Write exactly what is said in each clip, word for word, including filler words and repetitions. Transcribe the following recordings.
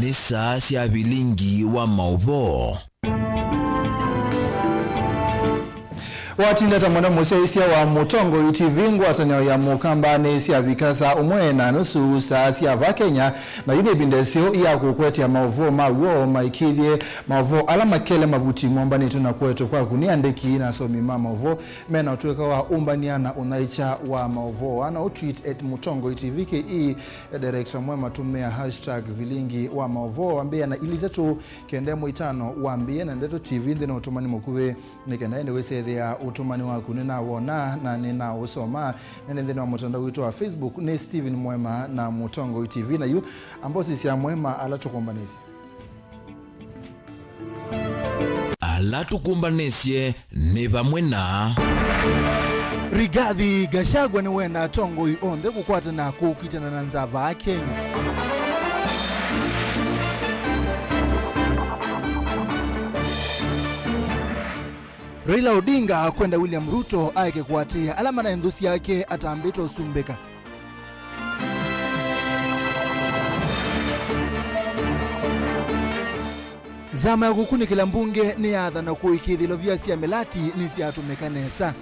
Nĩ saa sya vilingi wa maũvoo. Watinda ta mwana mũsyaĩĩsya wa Mũtongoi T V, ngwatanĩo ya Mũkamba nĩsyavika saa ũmwe na nusu saa sya vaa Kenya, na yu nĩ ĩvinda ĩseo ya kũkwetya maũvoo ma w'o maĩkĩĩthye, maũvoo ala makele mavuti mombanĩtwe na kũetwa kwaku nĩ andĩki na asomi ma maũvoo mena ũtũĩka wa ũmbany'a na ũnyaĩĩkya wa maũvoo. Ana ũ tweet at Mũtongoi T V K E, ya director mwema, tũmĩa hashtag vilingi wa maũvoo, ambĩĩa na ilĩ itatũ kenda ĩmwe itano, wambĩĩe na Ndeto T V nthĩnĩ wa ũtũmani mũkuvĩ, nĩ kenda ĩndĩ wĩsethĩa ũtũmani waku nĩnawona na nĩnaũsoma. Nende nthĩnĩ wa mũtandao witũ wa Facebook nĩ Steven Mwema na Mũtongoi T V, na yu ambosisya Mwema ala tũkũmbanĩsye. Ala tũkũmbanĩsye nĩ vamwe na. Rigathi Gachagua nĩwenda atongoi onthe kũkwatana kũkitana na nzaa vaa Kenya. Raila Odinga akwenda William Ruto aeke kũatĩĩa ala manaĩ nthũ syake atambĩte ũsumbĩka. Nzama ya kũkunĩkĩla mbunge nĩyathana kũĩkĩĩthya ilovia sya mĩlati nĩsyatũmĩka nesa.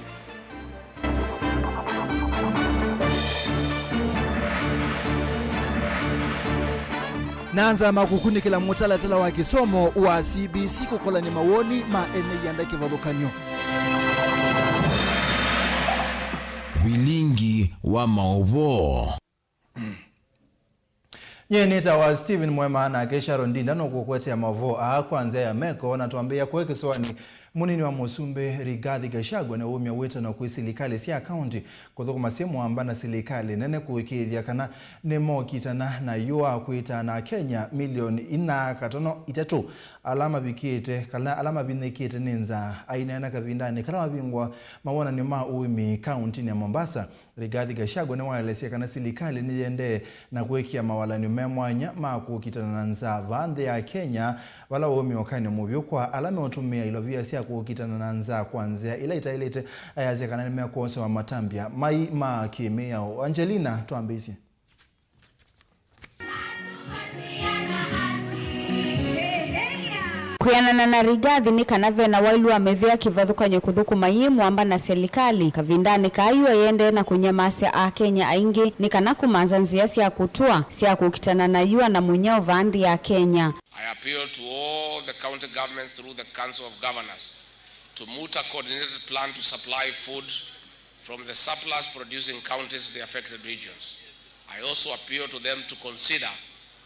Na nzama ya kũkunĩkĩla mũtalatala wa kĩsomo wa C B C kũkolany'a mawoni ma ene ianda kĩvathũkany'o. Vilingi wa maũvoo. Nyie nĩtawa Steven Mwema, nake Sharon Ndinda nũkũkwetea maũvoo aa kwa nzĩa ya meko, na twambĩĩa kũĩ kĩsũanĩ. Mũnini wa mũsumbĩ Rigathi Gachagua nĩwaumya wĩtano kwĩ silikalĩ sya kaunti kũthũkũma syĩ mũamba na silikalĩ nene kũĩkĩĩthya kana nĩmokitana na yũa kwĩtaa na Akenya milioni inya katono itatũ ala mavikĩte, kana ala mavinyĩkĩte nĩ nzaa. Aineena kavindanĩ kala wavingwa mawonany'o ma ũĩmi kauntinĩ ya Mombasa, Rigathi Gachagua nĩwaelesye kana silikalĩ nĩyĩendee na kwĩkĩa mawalany'o me mwanya ma kũkitana na nzaa vaa nthĩ ya Kenya, vala ũũmĩokan'yo mũvyũ kwa ala meũtũmĩa ilovia sya kũkitana na nzaa kwa nzĩa ila itaĩlĩte, ayasya kana nĩmekwosewa matambya mai ma kĩ-mĩao. Angelina, twambĩĩsye. Kwĩanana na Rigathi, nĩ kana ve na waĩlu wa mĩvĩa kĩvathũkany'o kũthũkũma yĩ mũamba na selikalĩ. Kavindanĩ kaa yũa yĩendee na kũnyamasya Akenya aingĩ nĩ kana kũmanza nzĩa sya kũtũa sya kũkitana na yũa na mũnyao vaa nthĩ ya Kenya. I appeal to all the county governments through the Council of Governors to moot a coordinated plan to supply food from the surplus producing counties to the affected regions. I also appeal to them to consider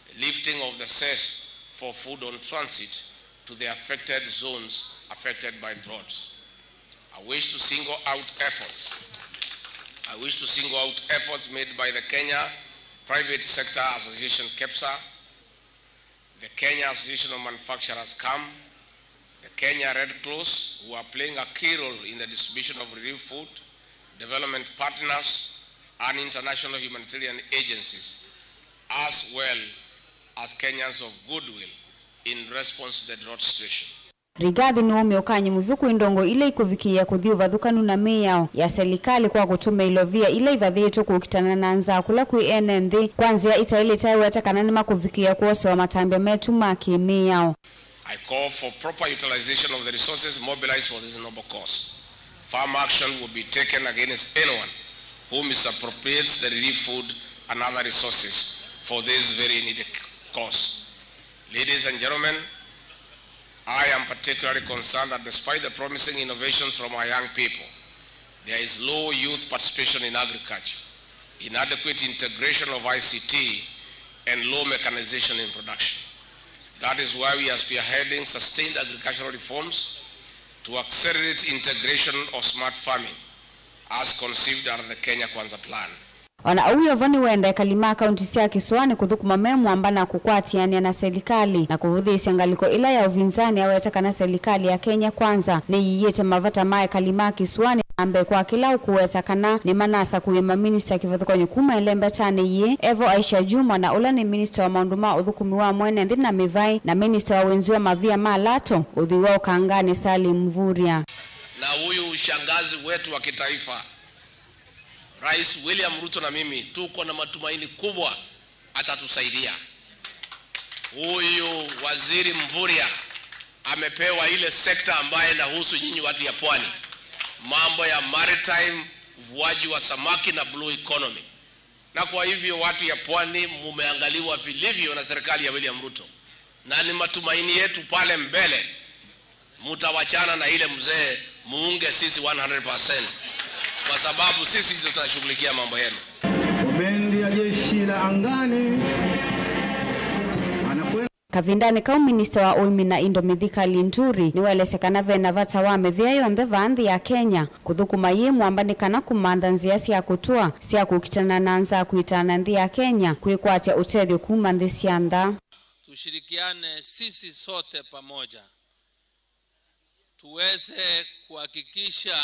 the lifting of the cess for food on transit to the affected zones affected by droughts. I wish to single out efforts. I wish to single out efforts made by the Kenya Private Sector Association, KEPSA, the Kenya Association of Manufacturers, KAMM, the Kenya Red Cross, who are playing a key role in the distribution of relief food, development partners, and international humanitarian agencies, as well as Kenyans of goodwill in response to the drought situation. Rigathi nĩwaumya ũkany'o mũvyũ kwĩ ndongo ila ikũvikĩĩa kũthi ũvathũkanu na mĩao ya selikalĩ kwa kũtũmĩa ilovia ila ivathĩĩtwe kũkitana na nzaa kũla kwĩ ene nthĩ kwa nzĩa itaĩlĩte, aweta kana nĩmakũvikĩĩa kwosewa matambya metu ma kĩ-mĩao. I call for proper utilization of the resources mobilized for this noble cause. Firm action will be taken against anyone who misappropriates the relief food and other resources for this very needy cause. Ladies and gentlemen, I am particularly concerned that despite the promising innovations from our young people, there is low youth participation in agriculture, inadequate integration of I C T, and low mechanization in production. That is why we are spearheading sustained agricultural reforms to accelerate integration of smart farming as conceived under the Kenya Kwanza Plan. O na ũu wĩ o vo, nĩwenda ekali ma kaunti sya kĩsũanĩ kũthũkũma me mũamba na kũkwatĩanĩa na selikalĩ na kũvũthĩĩsya ngalĩko ĩla ya ũvinzani, aweta kana selikalĩ ya Kenya Kwanza nĩyĩĩte mavata ma ekali ma kĩsũanĩ na mbee kwa kĩla ũkũweta kana nĩmanasakũie maminista kĩvathũkany'o kuma ĩlembetanĩ yĩĩ, e vo Aisha Jumwa na ũla nĩ minista wa maũndũ ma ũthũkũmi wa mwene nthĩ na mĩvaĩ na minista wa wĩnzi wa mavia ma lato, ũthwii wa ũkanganĩ Salim Mvurya. Na huyu shangazi wetu wa kitaifa, Rais William Ruto na mimi tuko na matumaini kubwa atatusaidia. Huyu Waziri Mvurya amepewa ile sekta ambayo inahusu nyinyi watu ya pwani, mambo ya maritime, uvuaji wa samaki na blue economy. Na kwa hivyo watu ya pwani mumeangaliwa vilivyo na serikali ya William Ruto, na ni matumaini yetu pale mbele mutawachana na ile mzee, muunge sisi one hundred percent, kwa sababu sisi ndio tutashughulikia mambo yenu. Bendi ya jeshi la angani anakwenda. Kavindanĩ kau, minista wa ũĩmi na indo Mithika Linturi nĩwaelesya kana ve na vata wa mĩvĩa yonthe vaa nthĩ ya Kenya kũthũkũma yĩ mwamba nĩ kana kũmantha nzĩa sya kũtũa sya kũkitana na nzaa kwĩtana nthĩ ya Kenya kwĩkwatya ũtethyo kuma nthĩ sya nza. Tushirikiane sisi sote pamoja, tuweze kuhakikisha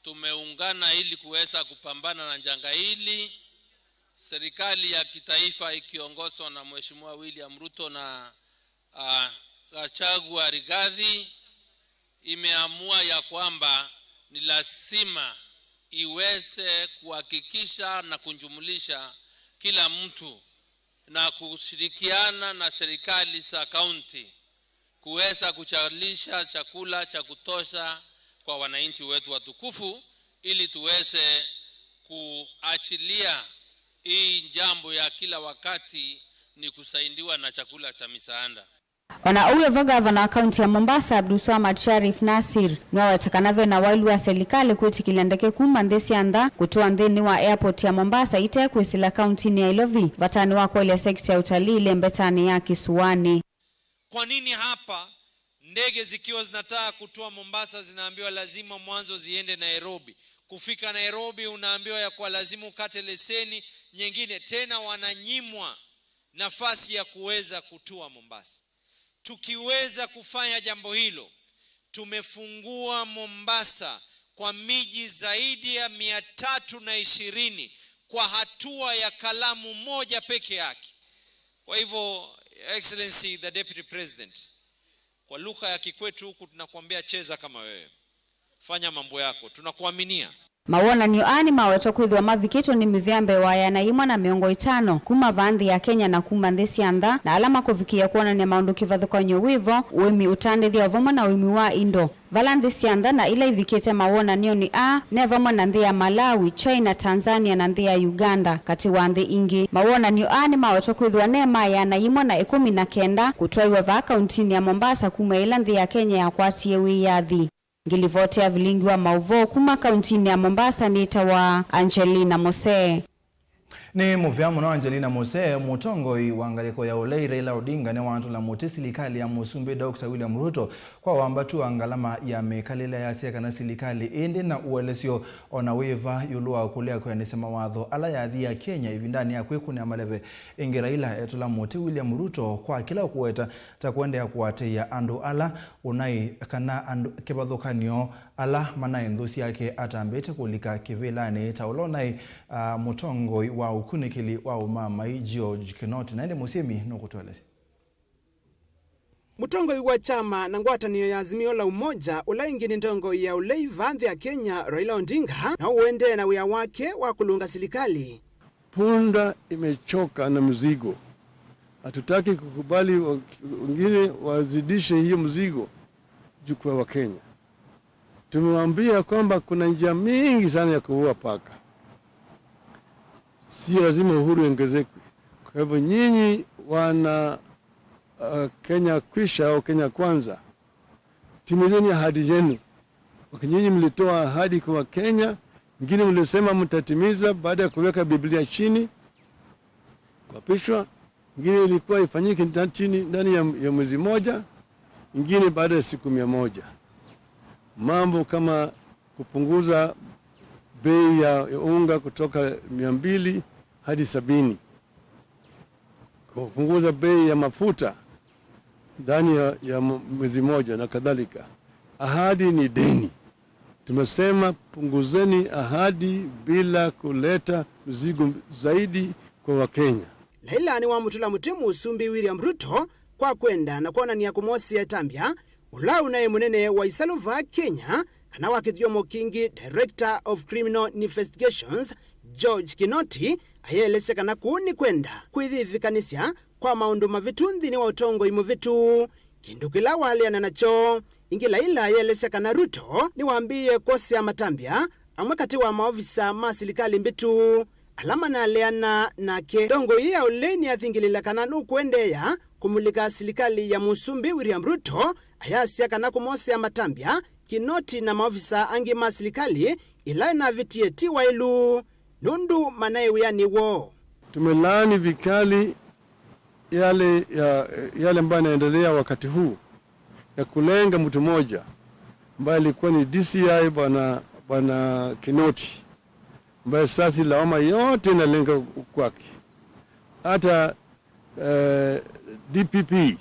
tumeungana ili kuweza kupambana na janga hili. Serikali ya kitaifa ikiongozwa na Mheshimiwa William Ruto na, ah, Gachagua Rigathi imeamua ya kwamba ni lazima iweze kuhakikisha na kujumulisha kila mtu na kushirikiana na serikali za kaunti kuweza kuzalisha chakula cha kutosha kwa wananchi wetu watukufu, ili tuweze kuachilia hii jambo ya kila wakati ni kusaidiwa na chakula cha misaada. O na ũu wĩ vo, ngavana wa kaunti ya Mombasa, Abdulswamad Sharif Nasir, nĩwaweta kana ve na waĩlu wa selikalĩ kwĩtĩkĩlya ndeke kuma nthĩ sya nza kũtũa nthĩnĩ wa airport ya Mombasa ite kwĩsĩla kauntinĩ ya Ilovi, vatanĩ wa kũelya sekita ya ũtalii ĩlembetanĩ ya kĩsũanĩ. Kwa nini hapa ndege zikiwa zinataka kutua Mombasa zinaambiwa lazima mwanzo ziende Nairobi? Kufika Nairobi unaambiwa ya kuwa lazima ukate leseni nyingine, tena wananyimwa nafasi ya kuweza kutua Mombasa. Tukiweza kufanya jambo hilo, tumefungua Mombasa kwa miji zaidi ya mia tatu na ishirini kwa hatua ya kalamu moja peke yake. Kwa hivyo, Excellency the Deputy President, kwa lugha ya kikwetu huku tunakuambia cheza kama wewe. Fanya mambo yako. Tunakuaminia. Mawonany'o aa nĩmawetwa kwĩthĩwa mavikĩtwe nĩ mĩvĩa mbee wa ĩana yĩmwe na mĩongo ĩtano kuma vaa nthĩ ya Kenya na kuma nthĩ sya nza, na ala makũvikĩĩa kwonany'a maũndũ kĩvathũkany'o wĩ vo, ũĩmi ũtandĩthya o vamwe na ũĩmi wa indo vala nthĩ sya nza, na ila ivikĩte mawonany'onĩ aa ne vamwe na nthĩ ya Malawi, China, Tanzania, na nthĩ ya Uganda, katĩ wa nthĩ ingĩ. Mawonany'o aa nĩmawetwa kwĩthĩwa ne ma ĩana yĩmwe na ĩkũmi na kenda kũtwaiwe vaa kauntinĩ ya Mombasa kuma yĩla nthĩ ya Kenya yakwatie wĩyathi. Ngilivoti ya vilingi wa maũvoo kuma kauntinĩ ya Mombasa nĩtawa Angelina Mose. Nĩ mũvea mũno Angelina Mose. Mũtongoi wa ngalĩko ya ũlei Raila Odinga nĩwatũla mũtĩ silikalĩ ya Mũsumbĩ Doctor William Ruto kwa wambatu wa ngalama ya mĩkalĩle. Ayasya kana silikalĩ ĩndĩ na ũelesyo o na wĩva ĩũlũ wa kũlea kwĩanĩsya mawatho ala yathi ya Kenya ĩvindanĩ ya kwĩkũnĩa maleve. Ĩngĩ, Raila etũla mũtĩ William Ruto kwa kĩla ũkũweta ta kũendeea kũatĩĩa andũ ala ũnaĩ kana andũ kĩvathũkany'o ala manaĩ nthũ syake atambĩte kũlika kĩvĩlanĩ ta ũla ũnaĩ, ah, mũtongoi wa ũkunĩkĩli wa ũmamai George Kinoti. Na ĩndĩ Mũsyĩmi nũkũtũelesya. Mũtongoi wa kyama na ngwatanĩo ya Azimio la Umoja, ũla ĩngĩ nĩ ntongoi ya ũlei vaa nthĩ ya Kenya, Raila Odinga, no ũendee na wĩa wake wa kũlũnga silikalĩ. Punda imechoka na mzigo. Hatutaki kukubali wa-, wengine wazidishe hiyo mzigo juu kwa Wakenya. Tumewaambia kwamba kuna njia mingi sana ya kuua paka. Sio lazima uhuru iongezekwe. Kwa hivyo nyinyi wana, uh, Kenya Kwisha au Kenya Kwanza, timizeni ahadi zenu. Wakati nyinyi mlitoa ahadi kwa Wakenya, ingine mlisema mtatimiza baada ya kuweka Biblia chini, kuapishwa, ingine ilikuwa ifanyike nda-, chini, ndani ya, ya mwezi moja, ingine baada ya siku mia moja. Mambo kama kupunguza bei ya, ya unga kutoka mia mbili hadi sabini, kupunguza bei ya mafuta ndani ya, ya m-, mwezi moja na kadhalika. Ahadi ni deni. Tumesema punguzeni ahadi bila kuleta mzigo zaidi kwa Wakenya. Raila nĩwamũtũla mũtĩ Mũsumbĩ William Ruto kwa kwenda na kwonany'a kũmwosea ĩtambya ũla ũnaĩ mũnene wa ĩsalũ vaa Kenya, kana wa kĩthyomo kĩngĩ, Director of Criminal Investigations, George Kinoti, ayelesya kana kũu nĩ kwenda kwĩyĩvĩkanĩsya kwa maũndũ mavĩtu nthĩnĩ wa ũtongoi mũvĩtu, kĩndũ kĩla waleana nakyo. Ĩngĩ, Laila aelesya kana Ruto nĩwambĩĩe kwosea matambya amwe katĩ wa maovisa ma silikalĩ mbĩtu ala manaleana nake. Ndongoi ĩĩ ya ũlei nĩyathingĩlĩĩla kana nũkũendeea kũmulĩka silikalĩ ya Mũsumbĩ William Ruto, ayasya kana kũmosea matambya Kinoti na maovisa angĩ ma silikalĩ ĩla ĩnavĩtie ti waĩlu, nũndũ manaĩ wĩanĩ woo. Tumelaani vikali yale, ya, yale ambayo yanaendelea wakati huu ya kulenga mtu mmoja ambaye alikuwa ni D C I, bwana, bwana Kinoti, ambaye sasa lawama yote inalenga kwake. Hata, eh, D P P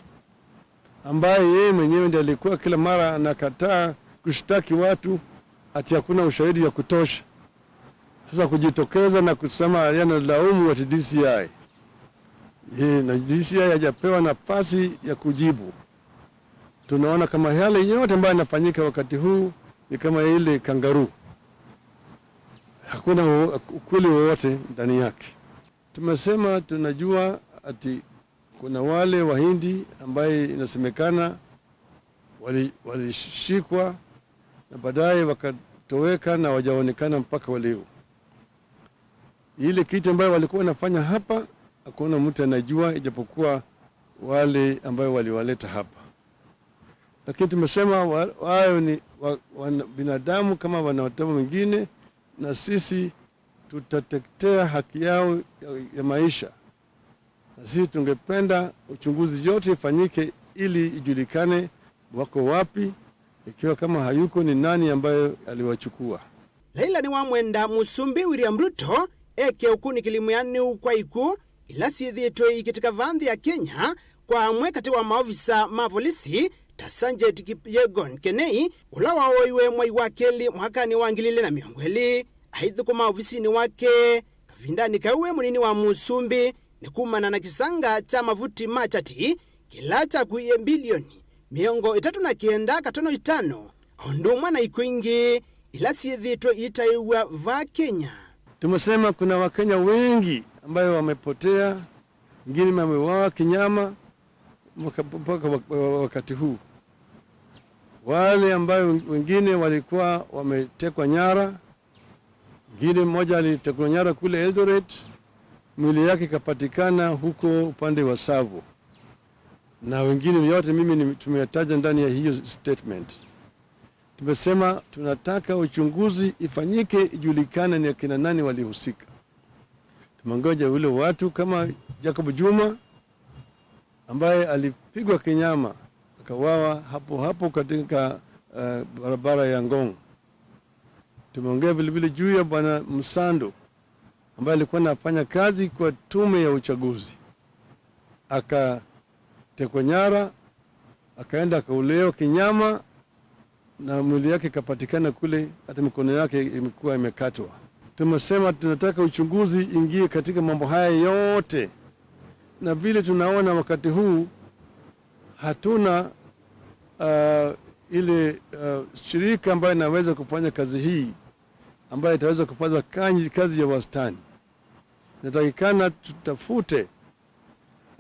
ambaye yeye mwenyewe ndiye alikuwa kila mara anakataa kushtaki watu ati hakuna ushahidi ya kutosha. Sasa kujitokeza na kusema yanalaumu ati D C I. Ye, na D C I hajapewa nafasi ya kujibu. Tunaona kama yale yote ambayo yanafanyika wakati huu ni kama ile kangaruu. Hakuna u-, ukweli wowote ndani yake. Tumesema tunajua ati kuna wale Wahindi ambaye inasemekana wali-, walishikwa na baadaye wakatoweka na wajaonekana mpaka wa leo. Ile kitu ambayo walikuwa wanafanya hapa, hakuna mtu anajua ijapokuwa wale ambayo waliwaleta hapa. Lakini tumesema wa-, wao ni wa-, wana-, binadamu kama wanadamu wengine, na sisi tutatetea haki yao ya, ya maisha. Na sisi tungependa uchunguzi yote ifanyike ili ijulikane wako wapi, ikiwa kama hayuko ni nani ambaye aliwachukua. Laila nĩwamwenda Mũsumbĩ William Ruto eke ũkunĩkĩli mwĩanĩu kwa ikw'ũ ila syĩthĩĩtwe iikĩtĩka vaa nthĩ ya Kenya kwa amwe katĩ wa maovisa ma volisi ta Sanjay Kipyegon Kenei, ũla waoiwe mwai wa kelĩ mwakanĩ wa ngili ilĩ na mĩongo ĩlĩ aithũkũma ovisinĩ wake. Kavindanĩ kau e mũnini wa mũsumbĩ, nĩ kumana na kĩsanga kya mavuti ma chati kĩla kyakuie mbilioni mĩongo ĩtatũ na kenda katono itano, o ũndũ ũmwe na ikw'ũ ingĩ ila syĩthĩĩtwe iitaĩw'a vaa Kenya. Tumesema kuna Wakenya wengi ambayo wamepotea, wengine wameuawa kinyama mpaka, mpaka wa-, wa-, wakati huu. Wale ambayo wengine walikuwa wametekwa nyara, mwingine mmoja alitekwa nyara kule Eldoret, mwili yake ikapatikana huko upande wa Tsavo. Na wengine yote mimi ni-, tumeyataja ndani ya hiyo statement. Tumesema tunataka uchunguzi ifanyike, ijulikane ni akina nani walihusika. Tumengoja wale watu kama Jacob Juma ambaye alipigwa kinyama, akawawa hapo hapo katika, eh, barabara ya Ngong. Tumeongea vile vile juu ya Bwana Msando ambaye alikuwa anafanya kazi kwa tume ya uchaguzi. Akatekwa nyara, akaenda akauliwa kinyama, na mwili yake ikapatikana kule, hata mikono yake imekuwa imekatwa. Tumesema tunataka uchunguzi ingie katika mambo haya yote, na vile tunaona wakati huu hatuna, ah, ile, ah, shirika ambayo inaweza kufanya kazi hii, ambayo itaweza kufanya kanyi-, kazi ya wastani. Inatakikana tutafute,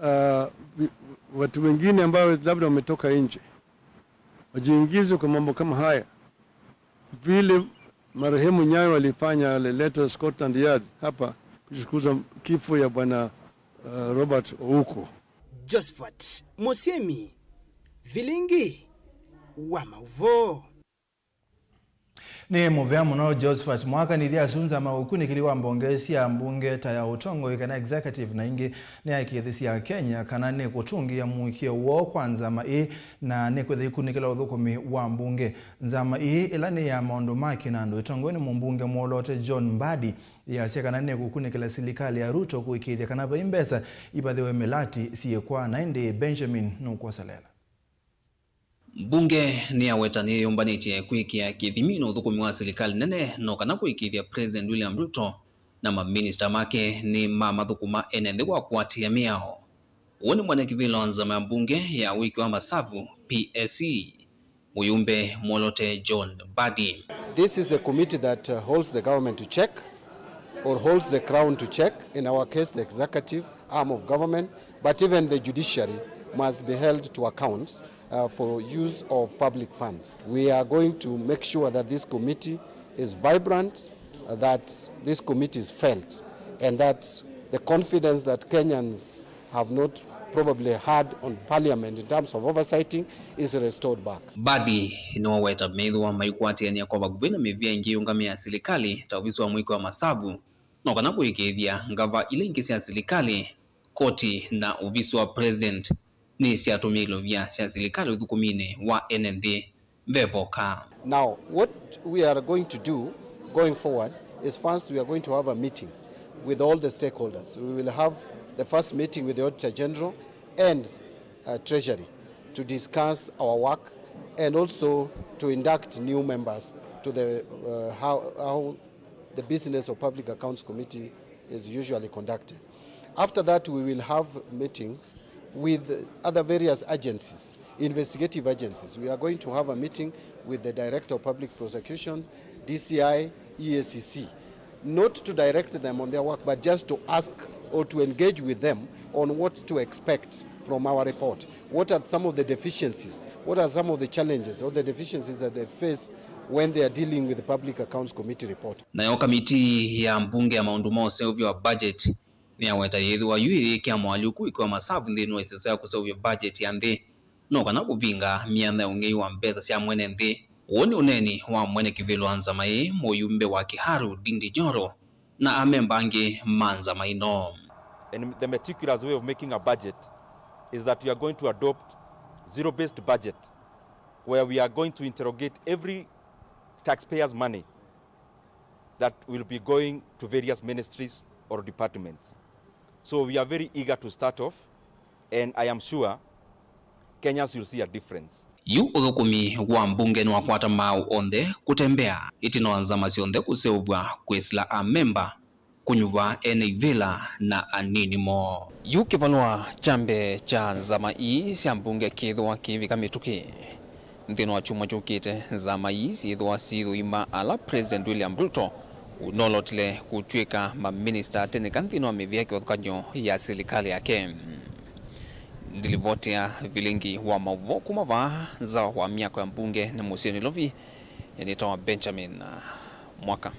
ah, vi-, watu wengine ambao labda wametoka nje, wajiingize kwa mambo kama haya, vile marehemu Nyayo alifanya, alileta Scotland Yard hapa kuchunguza kifo ya bwana, ah, Robert Ouko. Josephat Mũsyĩmi, Vilingi wa Maũvoo. Nĩ mũvea mũno Josephat Mwaka. Nĩthĩ asu nzama ũkunĩkĩli wa mbonge sya mbunge ta ya ũtongoi kana executive na ingĩ nĩyaĩkĩĩthĩsya Kenya kana nĩkũtũngĩa mũĩkĩĩo woo kwa nzama ĩĩ na nĩkwĩthĩa ikunĩkĩla ũthũkũmi wa mbunge. Nzama ĩĩ ĩla nĩ ya maũndũ ma kĩnandũ ĩtongoew'e nĩ mũmbunge mwolote John Mbadi yasya kana nĩkũkunĩkĩla silikalĩ ya Ruto kũĩkĩĩthya kana vai mbesa ivathĩwe mĩlati syĩkwa. Na ĩndĩ Benjamin nũkwoselela. Mbunge nĩyaweta nĩyĩyũmbanĩtye kwĩkĩa kĩthimi na ũthũkũmi wa silikalĩ nene no kana kũĩkĩĩthya President William Ruto na maminista make nĩmamathũkũma ene nthĩ kwa kũatĩĩa mĩao. Ũũ nĩ mwene kĩvĩla wa nzama ya mbunge ya wĩki wa masavu, P S C, mũyũmbe mwolote John Mbadi. This is the committee that, uh, holds the government to check or holds the crown to check, in our case, the executive arm of government, But even the judiciary must be held to account uh, for use of public funds. We are going to make sure that this committee is vibrant, uh, that this committee is felt, and that the confidence that Kenyans have not probably had on parliament in terms of oversighting is restored back. Bathi nĩwaweta methĩwa maikwatĩanĩa kwa vakuvĩ na mĩvĩa ĩngĩ yĩũngamĩe ya silikalĩ ta ovisi wa mũĩkĩĩo wa masavu, no kana kũĩkĩĩthya ngava ila ingĩ sya silikalĩ, koti na ovisi wa president nĩsyatũmĩe ilovia sya silikalĩ ũthũkũminĩ wa ene nthĩ vevoka. Now, what we are going to do going forward is first we are going to have a meeting with all the stakeholders. We will have the first meeting with the Auditor General and uh, Treasury to discuss our work and also to induct new members to the uh, how, how the business of Public Accounts Committee is usually conducted. After that, we will have meetings with other various agencies, investigative agencies. We are going to have a meeting with the Director of Public Prosecution, D C I, E A C C, not to direct them on their work, but just to ask or to engage with them on what to expect from our report. What are some of the deficiencies? What are some of the challenges or the deficiencies that they face when they are dealing with the Public Accounts Committee report? Nayo kamiti ya mbunge ya maũndũ ma ũseũvyo wa budget nĩyaweta yĩthĩwa yu ĩyĩkĩa moalyũku ĩkĩwa masavu nthĩnĩ wa ĩseso ya kũseũvya budget ya nthĩ, no kana kũvinga myanya ya ũng'ei wa mbesa sya mwene nthĩ. Ũũ nĩ ũneeni wa mwene kĩvĩlo wa nzama ĩĩ, mũyumbe wa Kiharu, Ndindi Nyoro, na amemba angĩ ma nzama ĩno. And the meticulous way of making a budget is that we are going to adopt zero-based budget, where we are going to interrogate every taxpayer's money that will be going to various ministries or departments. So we are very eager to start off, and I am sure Kenyans will see a difference. Yu ũthũkũmi wa mbunge nĩwakwata maaũ onthe kũtembea ĩtina wa nzama syonthe kũseũvw'a kwĩsĩla amemba, kũnyuva ene ivĩla na anini moo. Yu kĩvalũa kya mbee kya nzama ii sya mbunge kĩĩthĩwa kĩivika mĩtũkĩ. Nthĩnĩ wa kyumwa kyũkĩte, nzama ii syĩthĩwa syĩthũima ala President William Ruto ũnolotile kũtw'ĩka maminista tene ka nthĩnĩ wa mĩvĩa kĩvathũkany'o ya silikalĩ yake. Ndilivoti ya vilingi wa maũvoo kuma vaa nza wa myako ya mbunge nĩ mũsyĩ Nairobi, nĩtawa Benjamin Mwaka.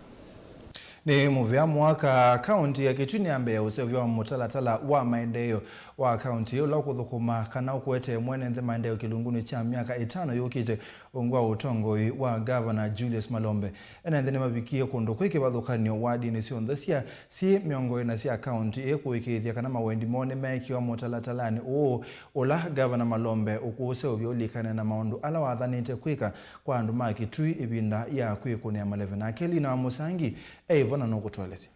Nĩ mũvea Mwaka, kaunti ya Kitui nĩyambĩĩa ũseũvyo wa mũtalatala wa maendeeo wa kaunti ĩla ũkũthũkũma kana ũkũete mwene nthĩ maendeeo kĩlungunĩ kya myaka ĩtano yũkĩte, ungu wa ũtongoi wa Gavana Julius Malombe. Ene nthĩ nĩmavikie kũndũ kwĩ kĩvathũkany'o wadinĩ syonthe sya syĩ mĩongo ĩna sya kaunti ĩĩ kũĩkĩĩthya kana mawendi moo nĩmeekĩwa mũtalatalanĩ ũũ ũla Gavana Malombe ũkũũseũvya ũlikane na maũndũ ala wathanĩte kwĩka kwa andũ ma Kitui ĩvinda ya kwĩkũnĩa maleve. Nake Lina wa Mũsangi eĩvo na nũkũtũelesya.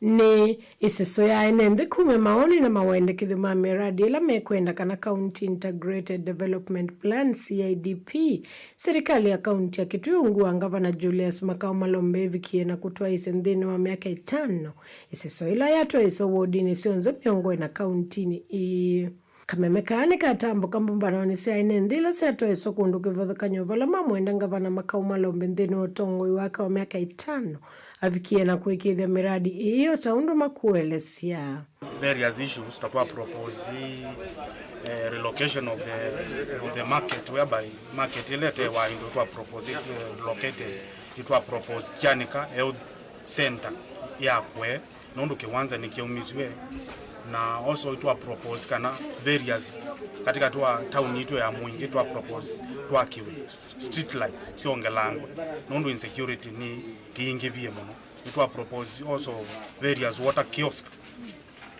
Nĩ ĩseso ya ene nthĩ kumya maoni na mawendekethyo ma mĩradi ĩla mekwenda kana County Integrated Development Plan, C I D P, silikalĩ ya kaunti ya Kitui ungu wa Ngavana Julius Makau Malombe ĩvikie na kũtwaĩĩsya nthĩnĩ wa myaka ĩtano, ĩseso ĩla yatwaĩĩswe wodinĩ syonthe mĩongo ĩna kauntinĩ ĩĩ. Kameme kaa nĩkatambũka mbũmbanonĩ sya ene nthĩ ila syatwaĩĩswe kũndũ kĩvathũkany'o vala mamwenda Ngavana Makau Malombe nthĩnĩ wa ũtongoi wake wa myaka ĩtano avikie na kũĩkĩĩthya mĩradi ĩĩ o ta ũndũ makũelesya. Various issues ta twa propose, eh, relocation of the, of the market, whereby market ĩla ĩtewa indo twa propose, eh, relocated, twa propose Kyanika Health Center yakwe nũndũ kĩwanza nĩkyaumisw'e, na also twa propose kana various katika twa town itũ ya Mwingĩ twa propose twakiwe st-, street lights syongelangwe nũndũ insecurity nĩ kĩingĩvie mũno. Nĩtwa propose also various water kiosk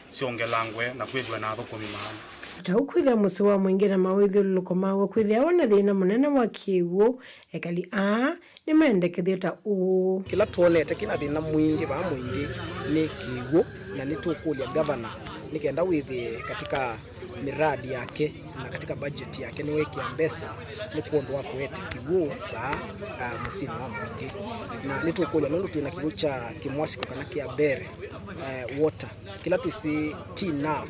syongelangwe na kwĩthwe na athũkũmi maana. Ta ũu kwĩthĩa mũsyĩ wa Mwingĩ na maũithyũlũlũko maw'o kwĩthĩawa na thĩna mũnene wa kĩw'ũ, ekali aa nĩmendekethye ta ũũ. Kĩla twonete kĩna thĩna mwingĩ vaa Mwingĩ nĩ kĩw'ũ, na nĩtũkũlya ngavana nĩ kenda wĩthĩe katika miradi yake na katika budget yake nĩwekĩa mbesa nĩ kwondũ wa kũete kĩw'ũ vaa, ah, mũsyĩnĩ wa Mwingĩ. Na nĩtũkũlya nũndũ twĩna kĩw'ũ kya Kĩmwasiko kana kĩa Mbere, eh, water, kĩla twĩsĩ ti enough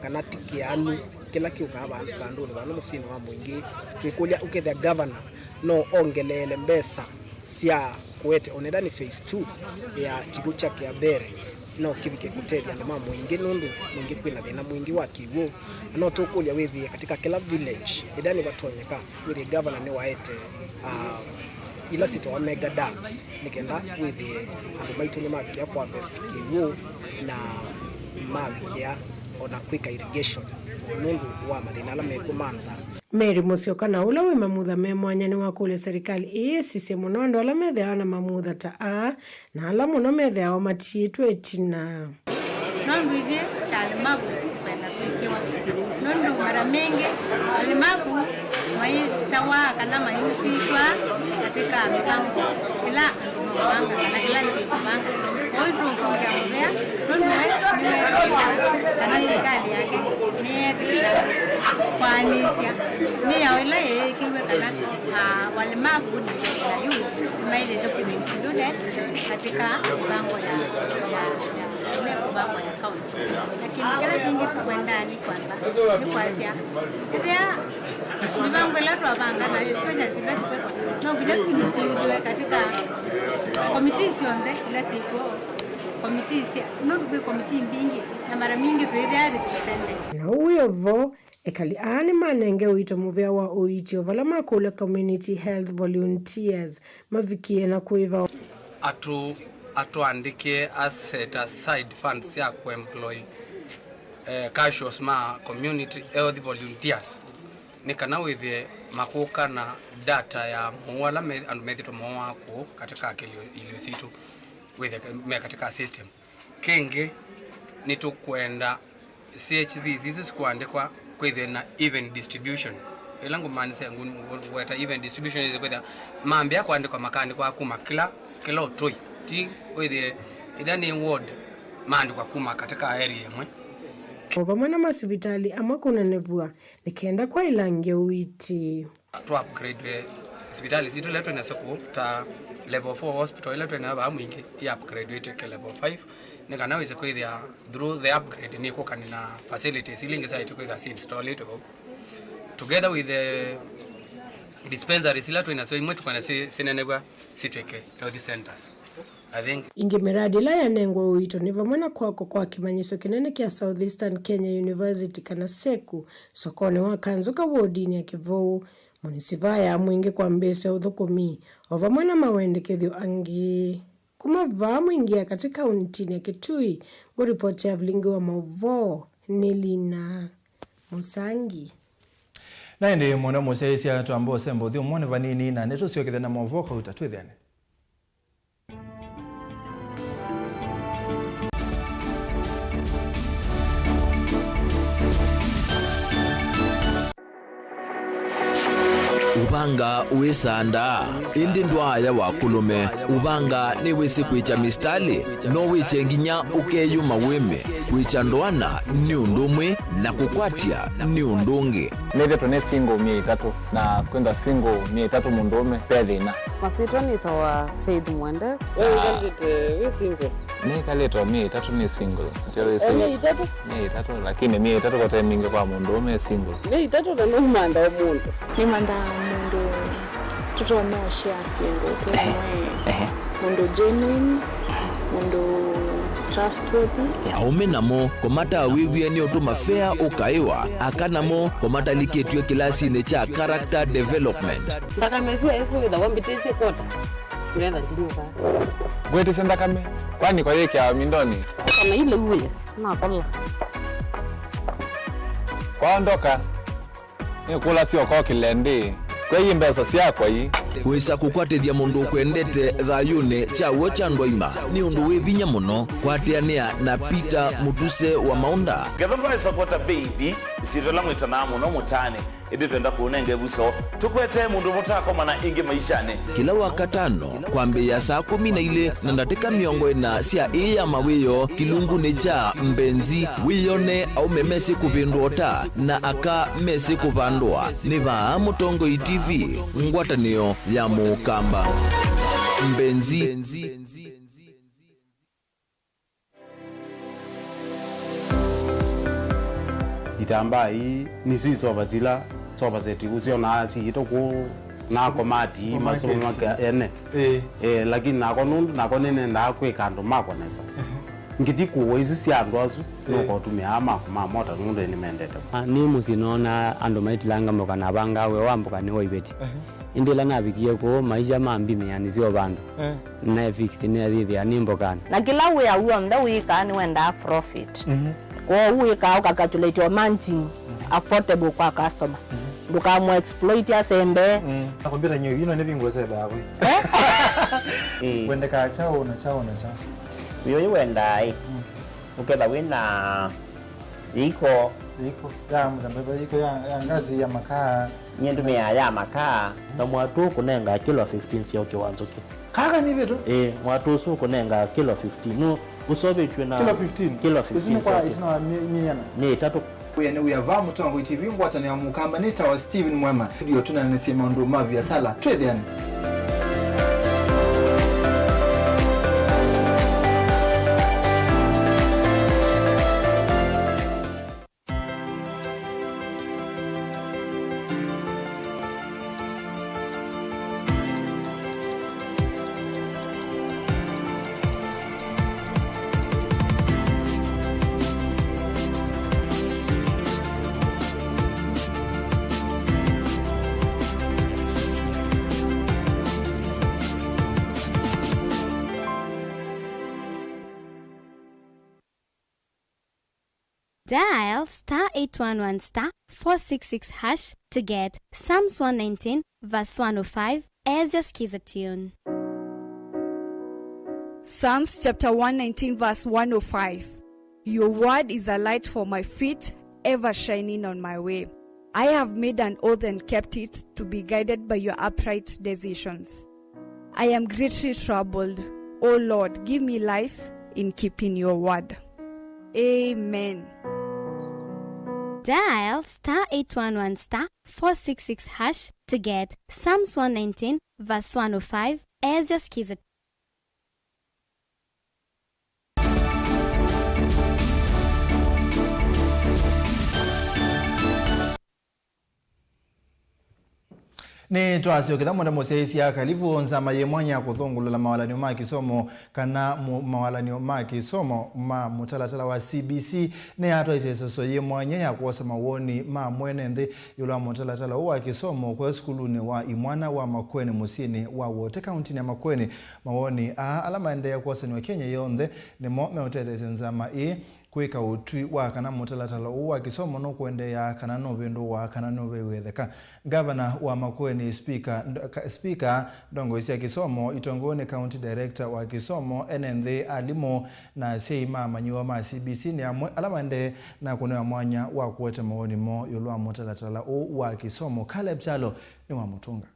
kana ti kĩanu, kĩla kĩũkaa va-, vandũnĩ vanu mũsyĩnĩ wa Mwingĩ. Twĩkũlya ũkethĩa gavana no ongeleele mbesa sya kũete onetha nĩ phase two ya kĩw'ũ kya Kĩambere, No kĩvike kũtethya andũ ma mũingĩ, nũndũ mũingĩ kwĩna thĩna mwingĩ wa kĩw'ũ, na no tũkũlya wĩthĩe katika kĩla village, ĩla nĩvatonyeka, wĩthĩe gavana nĩwaete, ah, ila sitawa mega dams, nĩ kenda wĩthĩe andũ maitũ nĩmavikĩa kũ harvest kĩw'ũ na mavikĩa ona kwĩka irrigation nũndũ wa mathĩna ala mekũmanza. Mary Mũsyoka, na ũla wĩ mamutha me mwanya, nĩwakũlya serikali ĩĩ ĩsisye mũno andũ ala methĩawa na mamutha ta aa, na ala mũno methĩawa matiĩtwe ĩtina. Nũndũ ithyĩ ta alemavu kwenda kwĩkĩwa, nũndũ mara mingĩ alemavu maitawa kana mayusishwa katika mĩvango ĩla andũ mavanga kana kĩla nzĩ kũvanga. Kwoou tũkũngĩa mũvea nũndũ we nĩwetĩkĩla kana serikali yake nĩyetĩkĩla kwaanĩsya mĩao ĩla ĩĩkĩw'e kana, ah, walemavu na youth maĩlĩte kwĩthĩwa included katika mĩvango ya, ya, ya, ya mĩvango ya county. Lakini kĩla kĩngĩ tũkwendaa nĩ kwamba nĩ kwasya, ethĩa mĩvango ĩla twavanga na especially sila tũkwĩtwa, no nginya tũincludiwe katika komitii syonthe ila syĩkw'o, komitii sya, no kwĩ komitii mbingĩ, na mara mingĩ twĩthĩa represented. Na ũu wĩ o vo, ekali aa nĩmanenge ũito mũvea wa ũiiti o vala makũlya community health volunteers mavikie na kũĩva. Atũ, atũandĩkĩe a set aside funds sya kũemploy, eh, casuals ma community health volunteers, nĩ kana wĩthĩe makũka na data ya mowau ala me, andũ methĩtwe mooaa kũũ katika ilio, ilio sitũ, wĩthĩe me katika system. Kĩngĩ, nĩtũkwenda C H Vs isu sikũandĩkwa kwĩthĩe na even distribution. Ĩla ngũmaanisya, ngũ-, ngũ-, ngweta even distribution, ĩthĩe kwĩthĩa mambĩa kũandĩkwa, makaandĩkwa kuma kĩla, kĩla ũtũi. Ti wĩthĩe, ĩthĩa nĩ ward, maandĩkwa kuma katika area ĩmwe. O vamwe na masivitalĩ amwe kũnenevw'a nĩ kenda kwaĩlangya ũiiti. Twa upgrade sivitalĩ sitũ ila twĩ nasyo kũu, ta level four hospital ila twĩ nayo vaa Mwingĩ, i upgrade ĩtw'ĩke level five, nĩ kana wĩse kwĩthĩa through the upgrade nĩkũkani na facilities ila ingĩ syaĩtwe kwĩthĩa si installĩtwe vau. Together with the dispensaries ila twĩ nasyo, imwe tũkwenda si-, sinenevw'a sitw'ĩke health centers. I think. Ĩngĩ mĩradi ĩla yanengwa ũito nĩ vamwe na kwakwa kwa kĩmanyĩsyo kĩnene kya South Eastern Kenya University, kana seku, sokonĩ wa Kanzũka wodinĩ ya Kĩvou, mũnisivaa ya Mwingĩ kwambĩĩsya ũthũkũmi, o vamwe na mawendekethyo angĩ. Kuma vaa Mwingĩ ya katĩ kauntinĩ ya Kitui, ngũripoti ya vilingi wa maũvoo nĩ Lina Mũsangi. Na ĩndĩ mũno mũsyaĩĩsya twamba ũsemba ũthyũmũonĩ vanini, na nĩtũsyokethya na maũvoo kauta twĩthĩane. Ũvanga wĩ sandaa, ĩndĩ ndwaaya wa kũlũme. Ũvanga nĩwĩsĩ kwĩkya mistalĩ, no wĩkye nginya ũkeyũma wĩme. Kwĩkya ndoana nĩ ũndũ ũmwe, na kũkwatya nĩ ũndũ ũngĩ. Nĩthĩtwe nĩ single myei ĩtatũ, na kwĩthwa single myei ĩtatũ mũndũũme ve thĩna. Masyĩtwa nĩtawa Faith Mwende. We wĩkalĩte wĩ single? Nĩkalĩte o myei ĩtatũ nĩ single. Ndio wĩsĩ. O myei ĩtatũ? Myei ĩtatũ, lakini myei ĩtatũ kote mingĩ kwa mũndũũme e single. Myei ĩtatũ na nũmantha o mũndũ. Nĩmandaa mũndũ tũtonya ũshare syĩndũ twĩ. Ehe. Mũndũ genuine, mũndũ trustworthy. Aũme namo kũmatawĩw'e nĩ ũtũma fea ũkaĩwa, aka namo kũmatalikĩtw'e kĩlasinĩ kya character development. Nthakame ĩsu ĩsu wĩthawa mbĩtĩsye kota, nĩgetha ndinyũka. Ngwĩtĩsya nthakame, kwani kwayĩkĩawa mindonĩ? Kana ile uwe, nakola. Kwaondoka. Nĩkũlasya ũkokĩle ndĩ, kwei mbesa syakwa ii. Wĩsa kũkwatĩthya mũndũ ũkwendete thayũnĩ kya w'o kya ndwaima nĩ ũndũ wĩ vinya mũno. Kwatĩanĩa na Peter Mũtuse wa Maũnda. Ngetha ndwaĩsa kwota baby, ĩsyĩtwa ĩla mwĩtanaa mũno mũtaanĩ, ĩndĩ twenda kũũnenga ĩvuso. Tũkwetee mũndũ mũtakomana ĩngĩ maishanĩ. Kĩla Wakatano, kwambĩĩa saa kũmi na ilĩ na ndatĩka mĩongo ĩna sya ĩĩ ya mawĩoo kĩlungunĩ kya Mbenzi, wĩyone aũme mesĩ kũvĩndũa ũta na aka mesĩ kũvandũa. Nĩ vaa Mũtongoi T V, ngwatanĩo ya Mũkamba. Mbenzi. Itambaa ii nĩsyo isova sila sofa set ũsyonaa siĩtwe kũu na komati masomo make ene. Ĩĩ. Eh, lakini nako nũndũ nako nĩnendaa kwĩka andũ makwa nesa. Ehe. Ngĩthi kũũa isu sya andũ asu, nũkotũmĩaa maku ma mota nũndũ nĩmendete. Ah, nĩ mũsyĩ noonaa andũ maitilanga mboka na avangaa wĩa wa mboka nĩ wa iveti. Ĩndĩ ĩla navikie kũũ, maisha mambimĩa nĩsyo vandũ. Eh. Naefix nĩathĩthĩa nĩ mbokanĩ. Na kĩla wĩa w'onthe wĩkaa nĩwendaa profit. Mhm. Kwoou wĩkaa ũkakalculate o margin, affordable kwa customer. Mhm. Ndũkamũ exploit asembe. Mm. Na kompyuta nyo ino nĩ vingo sebe hapo. Eh? Wendekaa chao na chao na chao. Uyo wendaa ĩ. Mm. Ũketha wĩna iko. Iko ya mũthemba iko ya, ya ngazi ya makaa. Nyie ndũmĩaa ya makaa. Na mwatũ kũnenga kilo fifteen sya ũkĩ wa nzũkĩ. Kaka nĩ vitu? Ĩĩ, mwatũ ũsu ũkũnenga kilo fifteen. Nũ ũseũvĩtw'e na kilo fifteen? Kilo fifteen. Isu nĩ kwa, isu nĩ wa mi-, miana? Nĩ ĩtatũ. Wĩa nĩ wĩa va Mũtongoi T V ngwatanĩo ya Mũkamba nĩ tawa Steven Mwema. Ndio tũnanĩsye maũndũ ma viasala. Twĩthĩane. Dial star eight one one star four six six hash to get Psalms one nineteen verse one oh five as your skiza tune. Psalms chapter one nineteen verse one oh five. Your word is a light for my feet, ever shining on my way. I have made an oath and kept it, to be guided by your upright decisions. I am greatly troubled. O Lord, give me life in keeping your word. Amen. Dial star eight one one star four six six hash to get Psalms one nineteen verse one oh five as your skiza. Nĩtwasyokethya mũndũ mũsyaĩĩsya kalivu. Nzama yĩ mwanya ya kũthũngũlũla mawalan'yo ma kĩsomo kana mu-, mawalan'yo ma kĩsomo ma mũtalatala wa C B C nĩyatwaisye ĩseso yĩ mwanya ya kwosa mawoni ma mwene nthĩ ĩũlũ wa mũtalatala ũũ wa kĩsomo kũya sukulunĩ wa imwana wa Makueni mũsyĩnĩ wa Wote, kauntinĩ ya Makueni. Mawoni aa ala maendee kwosanw'a Kenya yonthe nĩmo meũtetheesya nzama ĩĩ kwĩka ũtwi wa kana mũtalatala ũũ wa kĩsomo nũkũendeea kana nũvĩndũaa kana nũvew'etheka. Ngavana wa Makueni, spika, nd-, ka-, spika, ndongoi sya kĩsomo itongoew'e nĩ county director wa kĩsomo, ene nthĩ, alimũ, na asyai ma amanyĩw'a ma C B C nĩ amwe ala maendee na kũnewa mwanya wa kũete mawoni moo ĩũlũ wa mũtalatala ũũ wa kĩsomo. Caleb Kyalo nĩwamũtũnga.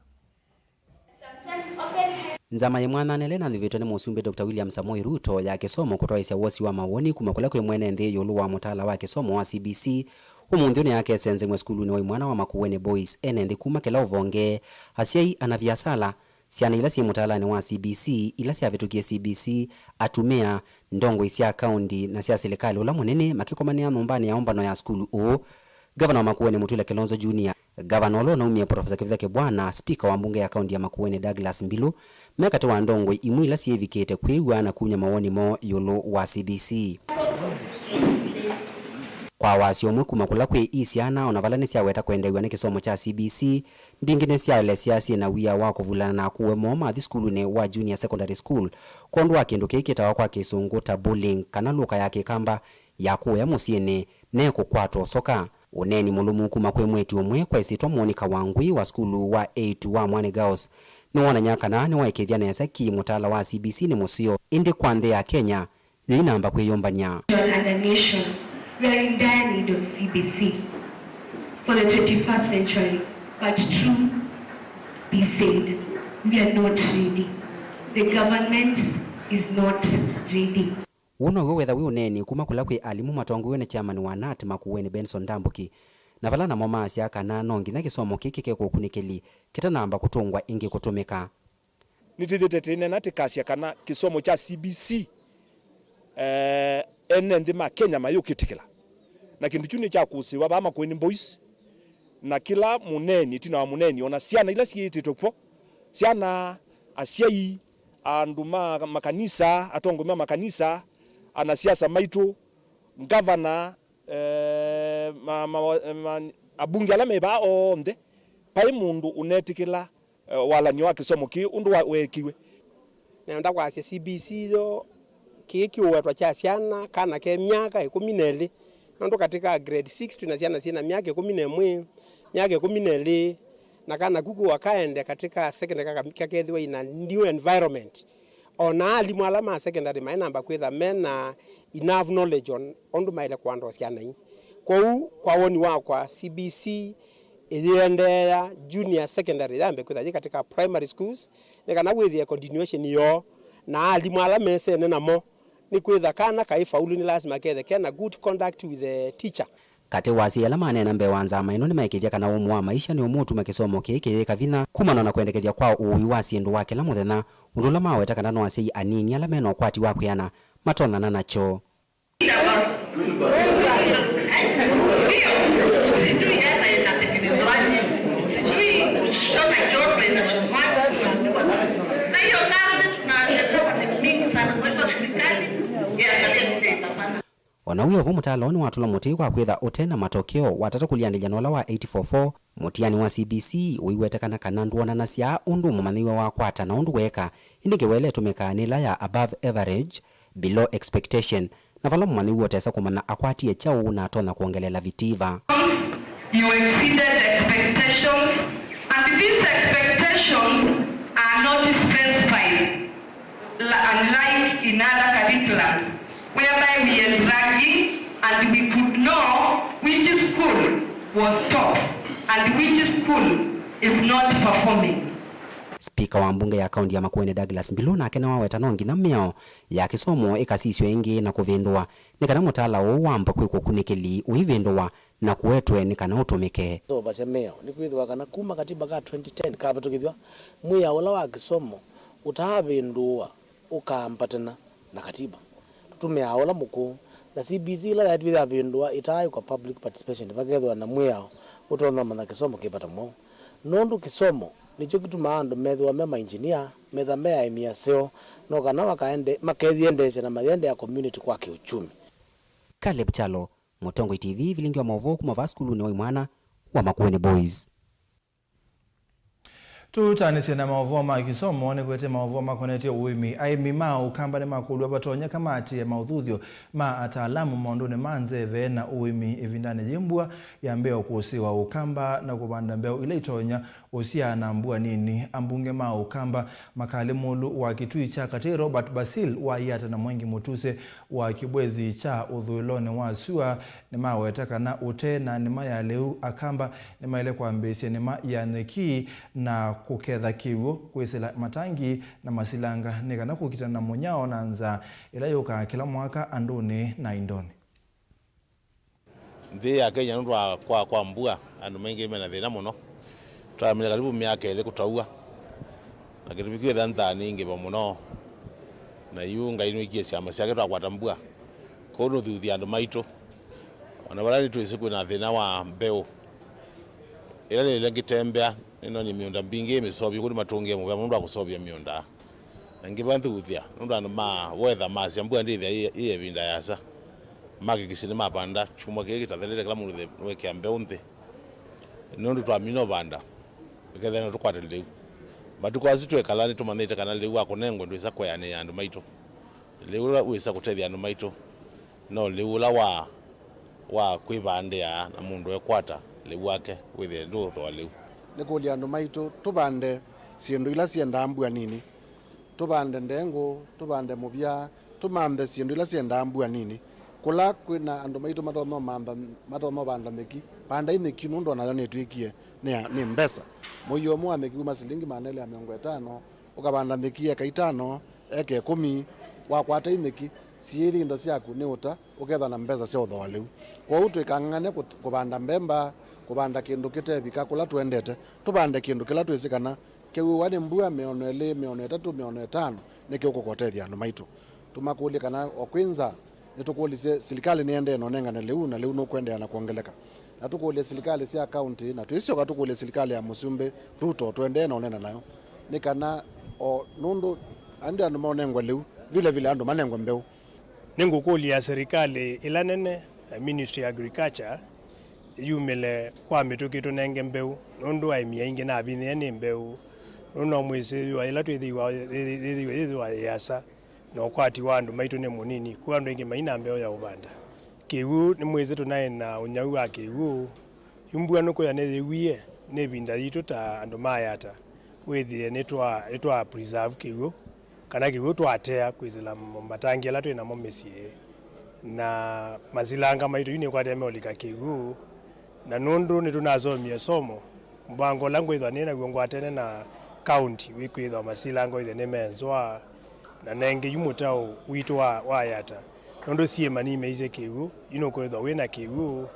Nzama yĩ mwanya nĩ ĩla ĩnathĩvĩtwe nĩ Mũsumbĩ Doctor William Samoei Ruto ya kĩsomo kũtwaĩsya wosi wa mawoni kuma kũla kwĩ mwene nthĩ ĩũlũ wa mũtaala wa kĩsomo wa C B C. Ũmũnthĩ ũnĩ akesenzemw'a sukulunĩ wa imwana wa Makueni Boys, ene nthĩ kuma kĩla ũvonge, asyai, anaviasala, syana ila syĩ mũtaalanĩ wa C B C, ila syavĩtũkie C B C, atumĩa, ndongoi sya kaũndi na sya silikalĩ ũla mũnene makĩkomanĩa nyũmbanĩ ya ũmbano ya sukulu ũũ. Ngavana wa Makueni Mutula Kilonzo Junior, ngavana ũla ũnaumie Professor Kivutha Kibwana, spika wa mbunge ya kaunti ya Makueni Douglas Mbilu me katĩ wa ndongoi imwe ila syĩvikĩte kwĩw'a na kumya mawoni moo ĩũlũ wa C B C. Kwa wasya ũmwe kuma kũla kwĩ i syana, o na vala nĩsyaweta kwendeew'a nĩ kĩsomo kya C B C, mbingĩ nĩsyaelesya syĩ na wia wa kũvulana na akũwe moo mathi sukulunĩ wa Junior Secondary School kwondũ wa kĩndũ kĩĩ kĩtawa kwa Kĩsũngũ ta bullying, kana lũka ya Kĩkamba ya kũũya mũsyĩnĩ, ne kũkwata ũsoka. Ũneeni mũlũmu kuma kwĩ mwĩĩtu ũmwe kwa ĩsyĩtwa Monica Wangui wa sukulu wa eight wa Mwani Girls nĩwonany'a kana nĩwaĩkĩĩthya nesa ki mũtaala wa C B C nĩ mũseo, ĩndĩ kwa nthĩ ya Kenya yĩinamba kwĩyũmbany'a. As a nation, we are in dire need of C B C for the twenty-first century, but true be said, we are not ready. The government is not ready. Ũũ now'o wĩtha wĩ ũneeni kuma kũla kwĩ alimũ matongoew'e nĩ chairman wa nat Makueni Benson Ndambuki, na vala namo maasya kana no nginya kĩsomo kĩĩ kĩkekwa ũkunĩkĩli kĩtanamba kũtũngwa ĩngĩ kũtũmĩka. Nĩtwĩthĩĩtwe twĩneena tũkasya kana kĩsomo kya C B C, eh, ene nthĩ ma Kenya mayũkĩtĩkĩla. Na kĩndũ kyu nĩ kya kũsĩĩwa vaa Makueni Boys, na kĩla mũneeni, ĩtina wa mũneeni, o na syana ila syĩĩtĩtwe kw'o, syana, asyai, andũ ma makanisa, atongoi ma makanisa, Anasiasa maitũ, ngavana, eh, ma, ma, ma, abunge ala me vaa onthe, vai mũndũ ũnetĩkĩla, eh, walany'o wa kĩsomo kĩĩ ũndũ wa, weekiwe. Nenda kwasya C B C yo, kĩĩ kĩũwetwa kya syana, kana ke myaka ĩkũmi na ĩlĩ, nũndũ katĩ ka grade six twĩ na syana syĩ na myaka ĩkũmi na ĩmwe, myaka ĩkũmi na ĩlĩ, na kana ku kũa kaende katĩ ka secondary kaka-, kakethĩwa in a new environment. O na alimũ ala ma secondary maĩ namba kwĩtha me na enough knowledge on ũndũ maĩle kũandoo syana ii. Kwoou, kwa woni wakwa, C B C ĩyĩendeea junior secondary yambe kwĩtha yĩ katĩ ka primary schools, nĩ kana wĩthĩe continuation yoo, na alimũ ala mesene namo, nĩ kwĩtha kana kaĩ faulu nĩ lasima kethe kena good conduct with the teacher. Katĩ wa asyai ala maneena mbee wa nzama ĩno nĩmaĩkĩĩthya kana ũmũ wa maisha nĩ ũmwe ũtuma kĩsomo kĩĩ kĩyĩka vinya kumana na kwendekethya kwa ũĩ wa syĩndũ wa kĩla mũthenya, ũndũ ũla maweta kana no asyai anini ala me na ũkwati wa kwĩana matonyana nakyo. O na wĩ o vo, mũtaala ũũ nĩwatũla mũtĩ wa kwĩtha ũte na matokeo. Watatũ kũlianĩlya na ũla wa eight four four, mũtiani wa C B C ũiwetekana kana ndwonanasya ũndũ mũmanyĩw'a wakwata na ũndũ weeka, ĩndĩ ngewa ĩla ĩtũmĩkaa nĩ ĩla ya above average, below expectation, na vala mũmanyĩw'a ũtesa kũmanya akwatie kyaũ na atonya kwongeleela vitiva. You exceeded expectations, and these expectations are not specified, unlike in other curriculums, whereby we had ranking and we could know which school was top and which school is not performing. Spika wa mbunge ya kaunti ya Makueni, Douglas Mbilu, nake nĩwaweta no nginya mĩao ya kĩsomo ĩkasisw'e ĩngĩ na kũvĩndũa nĩ kana mũtaala ũũ wambe kwĩkwa ũkunĩkĩli ũivĩndũa na kũetwe nĩ kana ũtũmĩke. Tũvasya mĩao, nĩkwĩthĩwa kana kuma katiba ka twenty ten kavĩtũkĩthw'a, mwĩao ũla wa kĩsomo ũtaavĩndũwa ũkaambatana na katiba. Tũtũmĩaa ũla mũkũũ, na C B C ĩla yaĩtwe yavĩndũa ĩtaaĩkwa public participation, vakethĩwa na mwĩao ũtonya ũmanya kĩsomo kĩ vata mũno. Nũndũ kĩsomo nĩkyo kĩtumaa andũ methĩwa me mainjinia, metha me aĩmi aseo, no kana makaende-, makeyĩendeesya na mayĩendeea community kwa kĩũkyumi. Caleb Kyalo, Mũtongoi T V, vilingi wa maũvoo kuma vaa sukulunĩ wa imwana wa Makueni Boys. Tũtanĩsye na maũvoo ma kĩsomo, nĩkwete maũvoo makonetye ũĩmi. Aĩmi ma Ũkamba nĩmakũlw'a vatonyeka maatĩĩe maũthuthyo ma ataalamu maũndũnĩ ma nzeve na ũĩmi ĩvindanĩ yĩ mbua yambĩĩa kũsĩĩwa Ũkamba na kũvanda mbeũ ila itonya ũsyaa na mbua nini. Ambunge ma Ũkamba, Makali Mulu wa Kitui kya Katĩ, Robert Basil wa Iata na Mwengi Mutuse wa Kibwezi kya ũthũĩlonĩ wa sua nĩmaweta kana ũtee na nĩma ya lĩu, Akamba nĩmaĩle kwambĩĩsya nĩma ya nyeki na kũketha kĩw'ũ, kwĩsĩla matangi na masilanga nĩ kana kũkitana na mũnyao na nzaa ĩla yũkaa kĩla mwaka andũnĩ na indonĩ. Nthĩ ya Kenya nũndũ wa kwa, kwa mbua, andũ maingĩ mena thĩna mũno. Twamina karibu myaka ĩlĩ kũtaua, na kĩtumi kĩwetha nzaa nĩ ngĩva mũno, na yu Ngai nĩwĩkie syama syake twakwata mbua. Kwoou nũthuthya andũ maitũ, o na vala nĩtwĩsĩ kwĩna thĩna wa mbeũ. Ĩla nĩlile ngĩtembea, nĩnonie mĩũnda mbingĩ ĩ mĩseũvye, kũu nĩmatũngĩe mũvea mũno nũndũ wa kũseũvya mĩũnda. Na ngĩvathuthya, nũndũ andũ ma weather masya mbua ndĩthĩa ĩ, ĩ ĩvinda yasa. Makĩkĩsĩ nĩmapanda, kyumwa kĩĩ kĩtathelete kĩla mũndũ nĩwekĩa mbeũ nthĩ. Nũndũ twamina ũvanda, ĩkethĩa no tũkwate lĩu. Matukũ asu twĩkala nĩtũmanyĩte kana lĩu wa kũnengwa ndwĩsa kũeanĩĩa andũ maitũ. Lĩu ũla wĩsa kũtethya andũ maitũ no lĩu ũla wa, wa kwĩvandĩa na mũndũ ekwata lĩu wake wĩthĩe ndũũthooa lĩu. Nĩkũlya andũ maitũ tũvande syĩndũ ila syendaa mbua nini. Tũvande ndengũ, tũvande mũvya, tũmanthe syĩndũ ila syendaa mbua nini. Kũla kwĩna andũ maitũ matonya ũmantha, matonya ũvanda nyeki, vandai nyeki nũndũ onayo nĩtw'ĩkie nĩ ya, nĩ mbesa. Mũio ũmwe wa nyeki uma silingi maana elĩ ya mĩongo ĩtano, ũkavanda nyeki eka itano, eka ĩkũmi, wakwata inyeki, siĩthya indo syaku nĩ ũta, ũkethwa na mbesa sya ũthooa lĩu. Kwoou tũikang'ang'ane kũ-, kũvanda mbemba, kũvanda kĩndũ kĩtevika kũla tũendete, tũvande kĩndũ kĩla twĩsĩ kana kĩw'ũwa nĩ mbua mĩono ĩlĩ, mĩono ĩtatũ, mĩono ĩtano, nĩkĩũkũka ũtethya andũ maitũ. Tũmakũlye kana o kwĩ nza, nĩtũkũlĩsye silikalĩ nĩendee na ũnengane lĩu, na lĩu nũkũendeea na kwongeleka. Na tũkũlye silikalĩ sya kaũntĩ, na tũisyoka tũkũlye silikalĩ ya Mũsumbĩ Ruto tũendee na ũneena nayo, nĩ kana o nũndũ andũ, andũ maũnengwa lĩu, vile vile andũ manengwe mbeũ. Nĩngũkũlya serikali ĩla nene, eh, Ministry ya Agriculture, yumĩle kwa mĩtũkĩ tũnenge mbeũ, nũndũ aĩmi aingĩ navinyĩe nĩ mbeũ, nũndũ no mwĩsĩ yũa ĩla twĩthĩwa yĩthĩwa yĩasa, na ũkwati wa andũ maitũ nĩ mũnini, kw'o andũ aingĩ maina mbeũ ya ũvanda. Kĩw'ũ, nĩmwĩsĩ tũnaĩ na ũnyau wa kĩw'ũ, yu mbua nũkwĩa nĩyĩwie, nĩ ĩvinda yitũ ta andũ ma Yata wĩthĩe nĩtwa, nĩtwa preserve kĩw'ũ, kana kĩw'ũ twatea kwĩsĩla mo-, matangi ala twĩ namo mĩsyĩ, na masilanga maitũ yu nĩkwatĩa meũlika kĩw'ũ. Na nũndũ nĩtũnasomie somo, mũvango ũla ngwĩthwa nĩ naw'o ngwatene na kaunti wĩkwĩthwa masilanga wĩthĩe nĩmenzwa, na nenge yu mũtaũ witũ wa, wa Yata, nũndũ syĩma nimeisye kĩw'ũ, yu nũkwĩthwa wĩ na kĩw'ũ,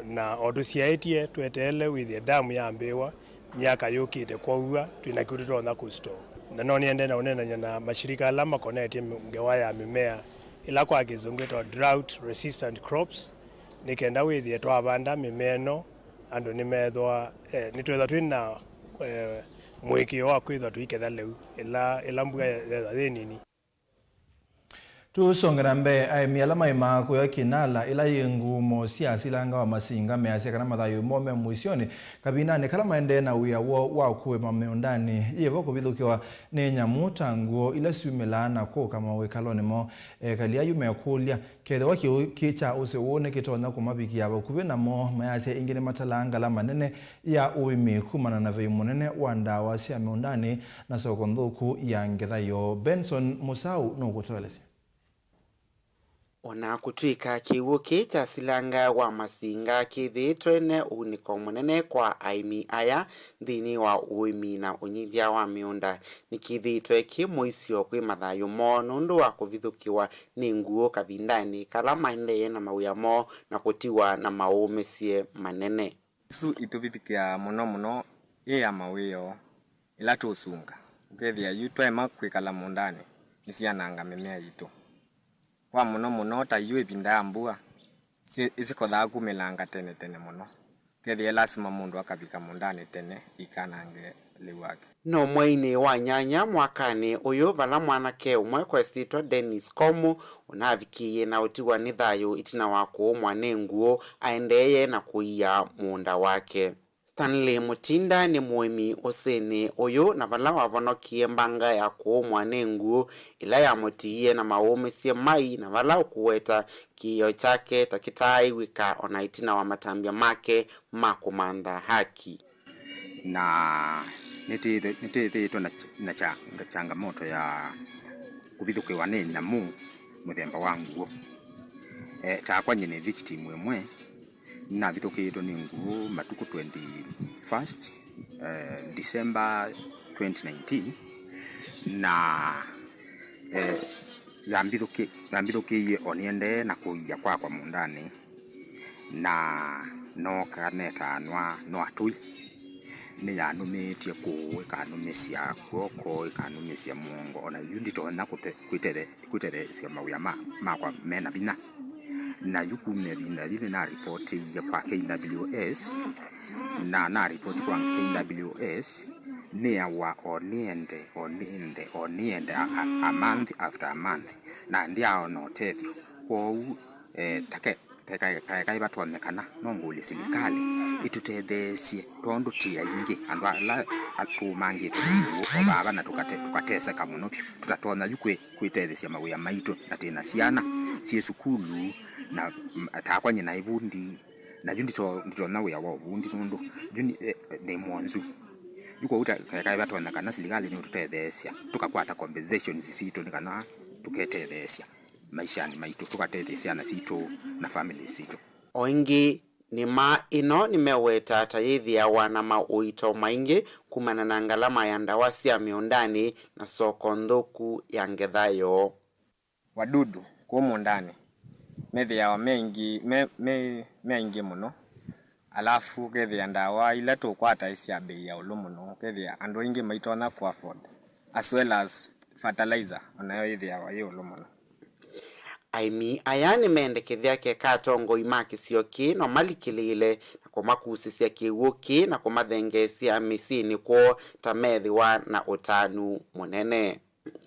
na o tũsyaĩtye tweteele wĩthĩe damu yambĩĩwa, myaka yũkĩte, kwoou twĩ na kĩu tũtonya kũstore. Na no nĩende na ũneenany'a na mashirika ala makonetye mĩ-, ngewa ya mĩmea, ĩla kwa kĩsũngũ ĩtawa drought resistant crops, nĩ kenda wĩthĩe twavanda mĩmea ĩno, andũ nĩmethwa, eh, nĩtwethwa twĩ na, eh, mũĩkĩĩo wa kwĩthwa tũiketha lĩu ĩla, ĩla mbua yethwa yĩ nini. Tũsonge na mbee, aĩmi ala maĩmaa kũya Kinala, ĩla yĩ ngumo sya silanga wa Masinga, measya kana mathayũ moo me mũisyonĩ kavindanĩ kala maendee na wĩa woo wa kũĩma mĩũndanĩ yĩvo kũvithũkĩwa nĩ nyamũ ta nguũ ila syumĩlaa na kũka mawĩkalonĩ moo. Ekali ayu mekũlya, kethĩwa kĩw'ũ kĩ kya ũsĩ ũũ nĩkĩtonya kũmavikĩa vakuvĩ namo, mayasya ĩngĩ nĩmatalaa ngalama nene ya ũĩmi kumana na vei mũnene wa ndawa sya mĩũndanĩ na soko nthũku ya ngetha yoo. Benson Musau nũkũtũelesya. O na kũtw'ĩka kĩw'ũ kĩĩ kya silanga wa Masinga kĩthĩĩtwe ne ũunĩko mũnene kwa aĩmi aya nthĩnĩ wa ũĩmi na ũnyithya wa mĩũnda, nĩkĩthĩĩtwe kĩ mũisyo kwĩ mathayũ moo nũndũ wa kũvithũkĩwa nĩ nguũ kavindanĩ kala maendee na mawĩa moo na kũtiwa na maũũmĩsye manene. Ĩsu ĩtũvithũkĩaa mũno mũno ĩ ya mawĩoo ĩla tũũsunga, ũkethĩa yu twaema kwĩkala mũũndanĩ, nĩsyananga mĩmea yitũ. Kwa mũno mũno ta yu ĩvinda ya mbua, syĩ-, ĩsikothaa kumĩlanga tene tene mũno, ũkethĩa lasima mũndũ akavika mũũndanĩ tene ikanange lĩu wake. No mweinĩ wa nyanya mwakanĩ ũyũ, vala mwanake ũmwe kwa ĩsyĩtwa Dennis Komu ũnavikĩie na ũtiwa nĩ thayũ ĩtina wa kũũmwa nĩ nguũ, aendeeye na kũia mũũnda wake. Stanley Mutinda nĩ mũĩmi ũsĩnĩ ũyũ, na vala wavonokie mbanga ya kũũmwa nĩ nguũ ĩla yamũtiie na maũũmĩsye mai, na vala ũkũweta kĩĩo kyake ta kĩtaaĩw'ĩka o na ĩtina wa matambya make ma kũmantha haki. Na nĩtĩthĩ-, nĩtĩthĩĩtwe na ch-, na cha-, na changamoto ya kũvithũkĩwa nĩ nyamũ mũthemba wa nguũ. E, takwa nyie nĩ victim ĩmwe, nĩnavithũkĩĩtwe nĩ nguũ matukũ twenty-first, eh, December twenty nineteen, na, eh, yambithũkĩ-, yambithũkĩie o nĩendee na kũia kwakwa mũũndanĩ, na nooka netaanwa no atũi. Nĩyanũmĩĩtye kũũ, ĩkanũmĩsya kw'oko, ĩkanũmĩsya mũongo, o na yu nditonya kũte-, kwĩtethya kwĩtetheesya mawĩa ma, makwa me na vinya. Na yu kumya ĩvinda yĩu nĩnaripotĩie kwa K W S, na naripoti kwa K W S, nĩawa o nĩende, o nĩende, o nĩende, a, a, a month after a month, na ndyaaona ũtethyo. Kwoou, eh, take, kaekae, kaekae vatonyekana, no ngũlye silikalĩ ĩtũtetheesye, tondũ twĩ aingĩ andũ ala tũũmangĩte ũu o vava, na tũkate-, tũkateseka mũno vyũ, tũtatonya yu kwĩ kwĩtetheesya mawĩa maitũ, na twĩ na syana syĩ sukulu, na, mm, takwa nyie naĩ vundi, na yu ndito-, nditonya wĩa wa ũvundi nũndũ yu nĩ, eh, nĩ mwonzu. Yu kwoou ta, kaĩ, kaĩ vatonyekana silikalĩ nĩũtũtetheesya, tũkakwata compensations sitũ nĩ kana tũketetheesya maishanĩ maitũ, tũkatetheesya syana sitũ na families sitũ. O ĩngĩ, nĩma ĩno nĩmeweta ta yĩthĩawa na maũito maingĩ kumana na ngalama ya ndawa sya mĩũndanĩ na soko nthũku ya ngetha yoo. Wadudu kũũ mũũndanĩ methĩawa me aingĩ, me, me, me aingĩ mũno, alafu ũkethĩa ndawa ila tũkwata ĩ sya mbei ya ĩũlũ mũno, ũkethĩa andũ aingĩ maitonya kũ afford, as well as fertilizer onayo yĩthĩawa yĩ ĩũlũ mũno. Aĩmi aya nĩmendekethya keka atongoi ma kĩsio kĩĩ no malikĩlĩĩle na kũmakusĩsya kĩw'ũ kĩĩ na kũmathengeesya mĩsyĩnĩ kwoo ta methĩwa na ũtanu mũnene.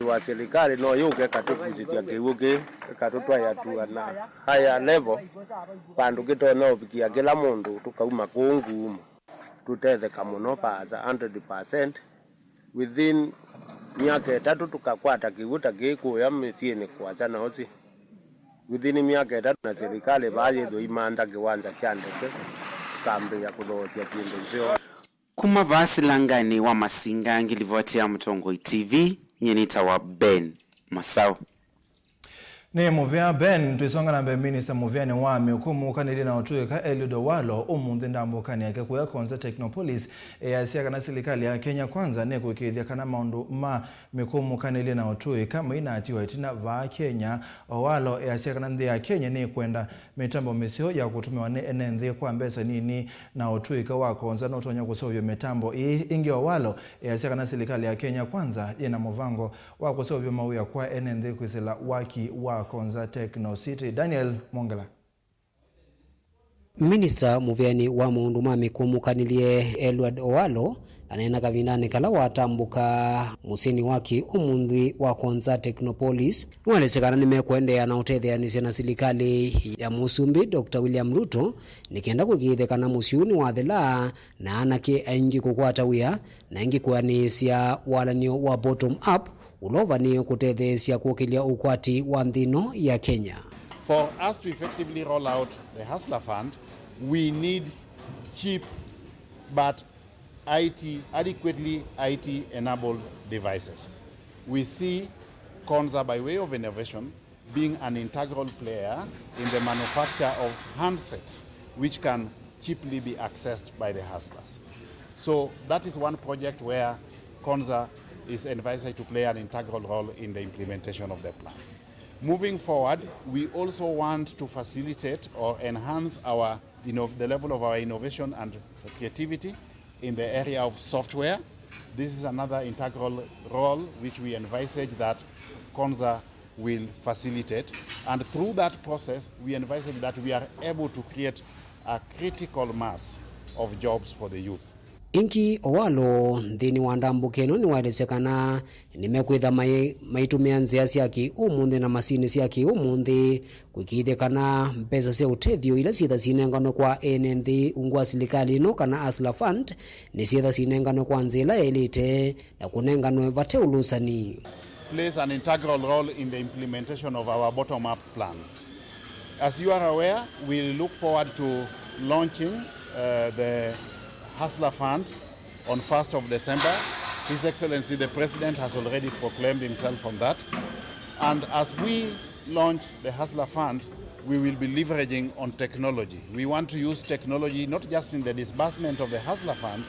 Wa silikalĩ no yũke ĩkatũkusĩsya kĩw'ũ kĩĩ, ĩkatũtwaĩa to a higher level, vandũ kĩtonya ũvikĩa kĩla mũndũ, tũkauma kũũ nguumo, tũtetheka mũno paasa, hundred percent. Within myaka ĩtatũ tũkakwata kĩw'ũ ta kĩĩ kũya mĩsyĩnĩ kũasa na ũsĩ. Within myaka ĩtatũ na silikalĩ vaa yĩthwe imantha kĩwanja kya ndeke, tũkambĩĩa kũthoosya syĩndũ nzeo. Kuma vaa Silangani wa Masinga, ngilivoti ya Mũtongoi T V, nyie nĩtawa Ben Masau. Nĩ mũvea Ben. Twĩsonga na mbee, minista mũveanĩ wa mĩkũmũkanĩlye na ũtũĩka Eliud Owalo ũmũnthĩ ndambũkanĩ yake kũya Konza Technopolis easya kana silikalĩ ya Kenya Kwanza nĩkũĩkĩĩthya kana maũndũ ma mĩkũmũkanĩlye na ũtũĩka mainaatiwa ĩtina vaa Kenya. Owalo easya kana nthĩ ya Kenya nĩkwenda mĩtambo mĩseo ya kũtũmĩwa nĩ ene nthĩ kwa mbesa nini, na ũtũĩka wa Konza nũtonya kũseũvya mĩtambo ĩĩ. Ĩngĩ, Owalo easya kana silikalĩ ya Kenya Kwanza yĩna mũvango wa kũseũvya mawĩa kwa ene nthĩ kwĩsĩla waki wa Konza Techno City. Daniel Mwongela. Minista mũveanĩ wa maũndũ ma mĩkũmũkanĩlye Eliud Owalo aneena kavindanĩ kala watambũka mũsyĩnĩ wa kĩ ũmũnthĩ wa Konza Technopolis, nĩwaelesya kana nĩmekũendeea na ũtetheanĩsya na silikalĩ ya Mũsumbĩ Doctor William Ruto nĩ kenda kũĩkĩĩthya kana mũsyĩ ũũ nĩwathela na anake aingĩ kũkwata wĩa, na ĩngĩ kwĩanĩĩsya walan'yo wa bottom up ũla ũvanĩĩe kũtetheesya kũkĩlya ũkwati wa nthĩ ĩno ya Kenya. For us to effectively roll out the Hustler Fund, we need cheap but I T, adequately I T enabled devices. We see Konza, by way of innovation, being an integral player in the manufacture of handsets which can cheaply be accessed by the hustlers. So that is one project where Konza is envisaged to play an integral role in the implementation of the plan. Moving forward, we also want to facilitate or enhance our inno-, the level of our innovation and creativity in the area of software. This is another integral role which we envisage that Konza will facilitate, and through that process we envisage that we are able to create a critical mass of jobs for the youth. Ĩngĩ, Owalo nthĩnĩ wa ndambũka ĩno nĩwaelesya kana nĩmekwĩtha mai-, maitũmĩa nzĩa sya kĩ-ũmũnthĩ na masinĩ sya kĩ-ũmũnthĩ kũĩkĩĩthya kana mbesa sya ũtethyo ila syĩtha sinenganwe kwa ene nthĩ ungu wa silikalĩ ĩno kana Hustler Fund nĩsyĩtha sinenganwe kwa nzĩa ĩla yaĩlĩte na kũnenganwe vate ũlũsani. Plays an integral role in the implementation of our bottom-up plan. As you are aware, we look forward to launching, uh, the Hustler Fund on first of December. His Excellency the President has already proclaimed himself on that. And as we launch the Hustler Fund, we will be leveraging on technology. We want to use technology not just in the disbursement of the Hustler Fund,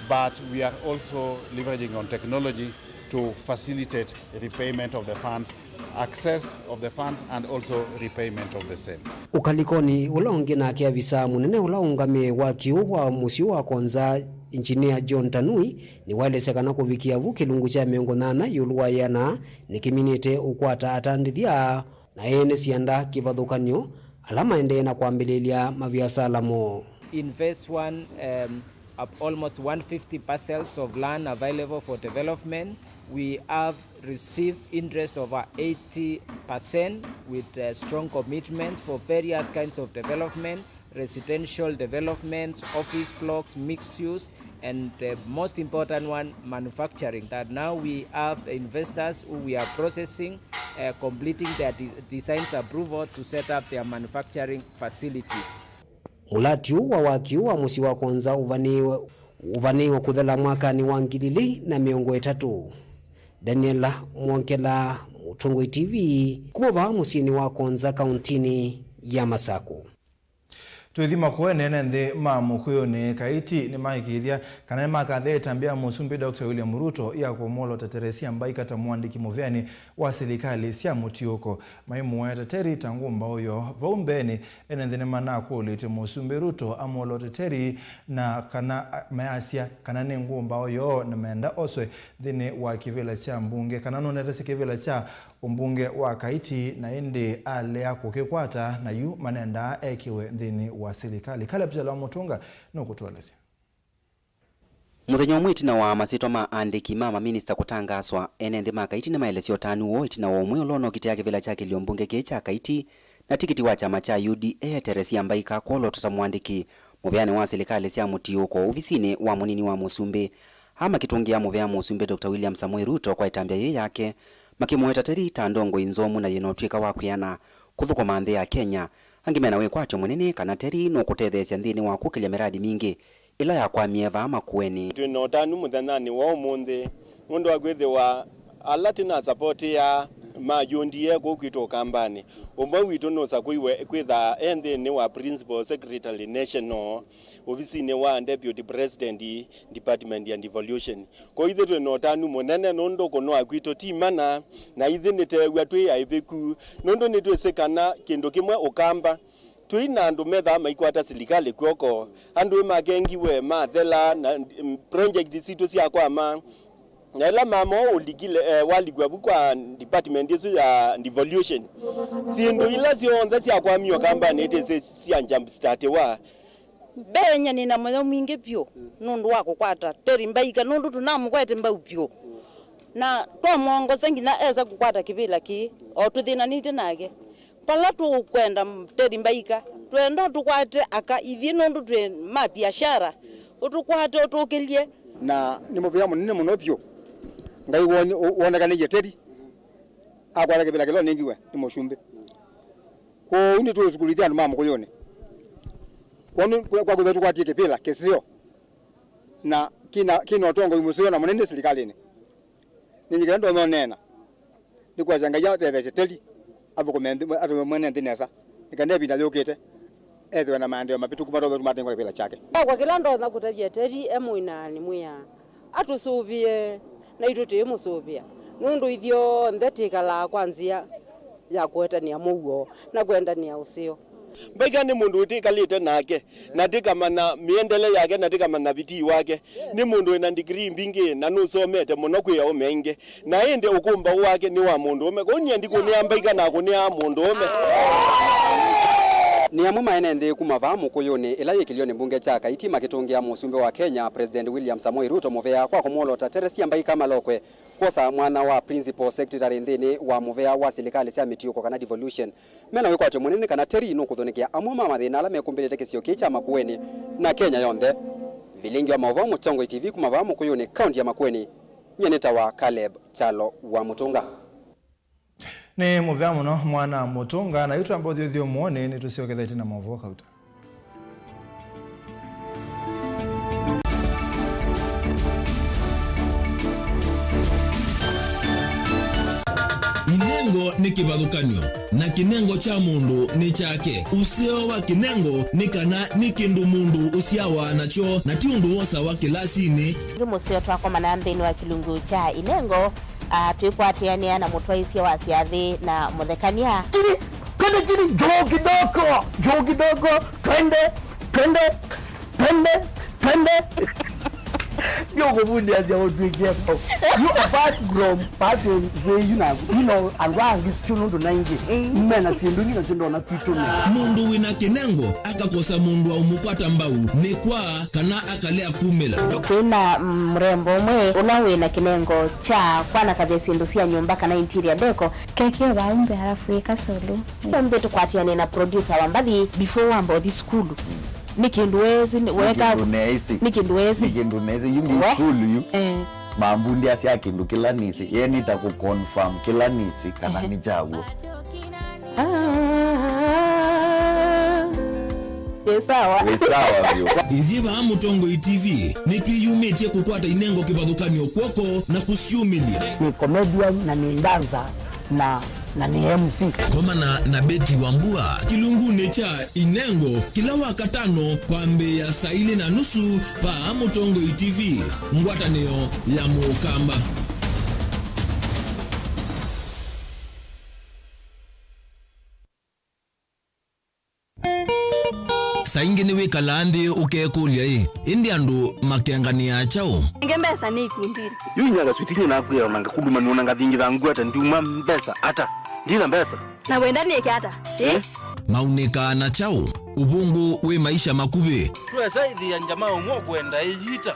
but we are also leveraging on technology to facilitate repayment of the funds, access of the funds, and also repayment of the same. Ũkalikoni ũla ũngĩ nake, avisa mũnene ũla ũngamĩe waki ũũ wa mũsyĩ wa Konza, Engineer John Tanui, nĩwaelesya kana kũvikĩa vu kĩlungu kya mĩongo nyanya ĩũlũ wa ĩana nĩkĩminĩte ũkwata atandĩthya na ene syanda kĩvathũkany'o ala maendee na kwambĩlĩlya maviasala moo. Invest one, um, up almost one fifty parcels of land available for development. We have received interest over eighty percent with, uh, strong commitments for various kinds of development, residential developments, office blocks, mixed use, and, uh, most important one, manufacturing, that now we have investors who we are processing, uh, completing their de-, designs approval to set up their manufacturing facilities. Mũlati ũũ wa waki ũũ wa mũsyĩ wa Konza ũvanĩĩwe, ũvanĩĩwe kũthela mwakanĩ wa ngili ilĩ na mĩongo ĩtatũ. Daniela Mwongela, Mũtongoi T V, kuma vaa mũsyĩnĩ wa Konza, kauntinĩ ya Masaku. Twĩthi makoeni, ene nthĩ ma Mũkũyũnĩ Kaiti nĩmaĩkĩĩthya kana nĩmakathĩa ĩtambya ya Mũsumbĩ Doctor William Ruto ya kũmwoloteteresya mbaika ta mũandĩki mũveani wa silikalĩ sya mũtiũko. Maimũeteteri ta ngũmbaũ yoo. Vau mbeenĩ, ene nthĩ nĩmanakũlĩtye Mũsumbĩ Ruto amwoloteteri na kana, a, mayasya kana nĩ ngũmbaũ yoo na menda oswe nthĩnĩ wa kĩvĩla kya mbunge, kana nũnetasya kĩvĩla kya ũmbunge wa Kaiti, na ĩndĩ alea kũkĩkwata, na yu manendaa ekĩwe nthĩnĩ wa silikalĩ. Caleb Kyalo wa Mũtũnga nũkũtũelesya. Mũthenya ũmwe ĩtina wa masyĩtwa ma aandĩki ma maminista kũtangaaswa, ene nthĩ ma Kaiti nĩmaelesya ũtanu woo ĩtina wa ũmwe ũla ũnokitĩa kĩvĩla kya kĩlio mbunge kĩĩ kya Kaiti na tikiti wa kyama kya U D A Teresia Mbaika kwolota ta mũandĩki mũveanĩ wa silikalĩ sya mũtiũũko ovisinĩ wa mũnini wa mũsumbĩ. Aa makĩtũngĩa mũvea mũsumbĩ Doctor William Samoei Ruto kwa ĩtambya yĩĩ yake, makĩmũweta Terry ta ndongoi nzomu na yĩna ũtw'ĩka wa kwĩana kũthũkũma nthĩ ya Kenya. Angĩ mena wĩkwatyo mũnene kana Terry nũkũtetheesya nthĩnĩ wa kũkĩlya mĩradi mingĩ ĩla yakwamie vaa Makueni. Twĩ na ũtanu mũthenyanĩ wa ũmũnthĩ nũndũ wa kwĩthĩwa ala twĩnasapotĩaa ma U D A kũu kwitũ Ũkambanĩ, ũmwe witũ nũsakũiwe kwĩtha e nthĩnĩ wa Principal Secretary National, ovisinĩ wa Deputy President, Department ya Devolution. Kwoou ithyĩ twĩ na ũtanu mũnene nũndũ kũnoa kwitũ ti mana, na ithyĩ nĩtweew'a twĩ aĩvĩku nũndũ nĩtwĩsĩ kana kĩndũ kĩmwe Ũkamba, tũi na andũ methaa maikwata silikalĩ kw'oko, andũ makengiwe, mathela, na, mm, project sitũ syakwama. Na ĩla mama ũũ ũlikile, eh, walikwa vu kwa department ĩsu ya devolution, syĩndũ ila syonthe syakwamie Ũkambanĩ ĩtĩsĩ sya jumpstart wa. Mbee nyie nĩ na mũyo mwingĩ vyũ nũndũ wa kũkwata Terry Mbaika, nũndũ tũnamũkwete mbau vyũ. Na twamwongosa nginya esa kũkwata kĩvĩla kĩĩ, o tũthĩnanĩte nake. Vala tũkwenda Terry Mbaika, twenda ũtũkwate aka ithyĩ nũndũ twĩ ma biashara, ũtũkwate ũtũkĩlye. Na nĩ mũvea mũnene mũno vyũ Ngai woni-, wonekanĩie Terry akwata kĩvĩla kĩla ũnengiwe nĩ mũsumbĩ. Kwoou nĩtũũsukulĩthya andũ ma Mũkũyũnĩ. Kwonu kwa, kwa kwĩthwa tũkwatie kĩvĩla kĩseo na kĩna, kĩna ũtongoi mũseo na mũnene silikalĩnĩ. Nĩnyie kĩla ndonya ũneena nĩ kwasya Ngai atetheesye Terry athũkũme nthĩ, athũkũme mwene nthĩ nesa, nĩ kana ĩvinda yũkĩte ethĩwe na maendeeo mavĩtũku matonya kũtuma atengwa kĩvĩla kyake. Kwa kĩla ndonya kũtavya Terry e mũinaa nĩmwĩa atũsũvĩe, naitũ tũimũsũvĩa nũndũ ithyonthe twĩkalaa kwa nzĩa ya kũetanĩa mũuo na kwendanĩa ũseo. Mbaika nĩ mũndũ twĩkalĩte nake, na tũkamanya mĩendele yake, na tũkamanya vitii wake. Nĩ mũndũ wĩna degree mbingĩ, na nũsomete mũno kwĩ aũme aingĩ. Na ĩndĩ ũkũmbaũ wake nĩ wa mũndũũme. Kwoou nyie ndikũnĩa Mbaika, nakũnĩa mũndũũme. Nĩ amwe ma ene nthĩ kuma vaa Mũkũyũnĩ, ĩla yĩ kĩlionĩ mbunge kya Kaiti, makĩtũngĩa mũsumbĩ wa Kenya, President William Samoei Ruto, mũvea kwa kũmwolota Teresia Mbaika Malokwe kwosa mwanya wa Principal Secretary nthĩnĩ wa mũvea wa silikalĩ sya mĩtiũko kana devolution. Mena wĩkwatyo mũnene kana Terry nũkũthũnĩkĩa amwe ma mathĩna ala mekũmbĩlĩte kĩsio kĩĩ kya Makueni na Kenya yonthe. Vilingi wa maũvoo, Mũtongoi T V kuma vaa Mũkũyũnĩ, kaunti ya Makueni, nyie nĩtawa Caleb Kyalo wa Mũtũnga. Nĩ mũvea mũno mwana Mũtũnga, na yu twamba ũthyũthyũ mũonĩ nĩtũsyokethete na maũvoo kauta. Inengo nĩ kĩvathũkany'o, na kĩnengo kya mũndũ nĩ kyake. Ũseo wa kĩnengo nĩ kana nĩ kĩndũ mũndũ ũsyawa nakyo, na ti ũndũ wosawa kĩlasinĩ. Yu mũseo twakomana nthĩnĩ wa kĩlungu kya inengo, ah, twĩkwatĩanĩa na mũtwaĩsya wa syathĩ na mũthekany'a. Chini, twende chini, juu kidogo, juu kidogo, twende, twende, twende, twende. Nĩ ũkũvundiasya ũtwĩkie kau. You apart from pathway yu na, you know, andũ angĩ sio nũndũ na ingĩ. Mm. Mena syĩndũ ingĩ na syĩndũ ona kwitũ nĩ. Mũndũ wĩna kĩnengo akakosa mũndũ wa ũmũkwata mbau nĩ kwa kana akalea kumĩla. Twĩ na, mm, mũrembo ũmwe ũla wĩ na kĩnengo kya kwanakavya syĩndũ sya nyũmba kana interior decor. Keke vau mbee alafu ĩka solo. Mbee tũkwatĩane na producer wa mbathi before wamba ũthi sukulu. Nĩ kĩndũ weesĩ, nĩ weka, nĩ kĩndũ neesĩ. Nĩ kĩndũ weesĩ. Nĩ kĩndũ neesĩ. Yu ndi sukulu yu. Eh. Mambundiasya kĩndũ kĩla nĩsĩ. Ye nĩta kũ confirm kĩla nĩsĩ kana nĩ kyaw'o. Ah. Nĩ sawa. Nĩ sawa vyũ. Ithyĩ vaa Mũtongoi T V nĩtwĩyumĩtye kũkwata inengo kĩvathũkany'o kw'oko na kũsyumĩlya. Nĩ comedian na nĩ dancer na, na nĩ M C. Komana na Betty Wambua kĩlungunĩ kya inengo kĩla Wakatano kwambĩĩa saa ilĩ na nusu vaa Mũtongoi T V, ngwatanĩo ya Mũkamba. Saa ingĩ nĩwĩkalaa nthĩ ũkekũlya-ĩ, ĩndĩ andũ makenganĩaa kyaũ? Nenge mbesa nĩ ikundinĩ. Yu inyaka switi nyie nakwĩa ona ngakũluma nĩona ngathingitha ngwata ndiuma mbesa ata? Ndina mbesa. Na wenda nĩke ata? Ĩ? Eh? Maunĩkaa na kyaũ? Ũvũngũ wĩ maisha makuvĩ. Twesa ĩthĩa njama ũmwe ũkwenda ĩyita.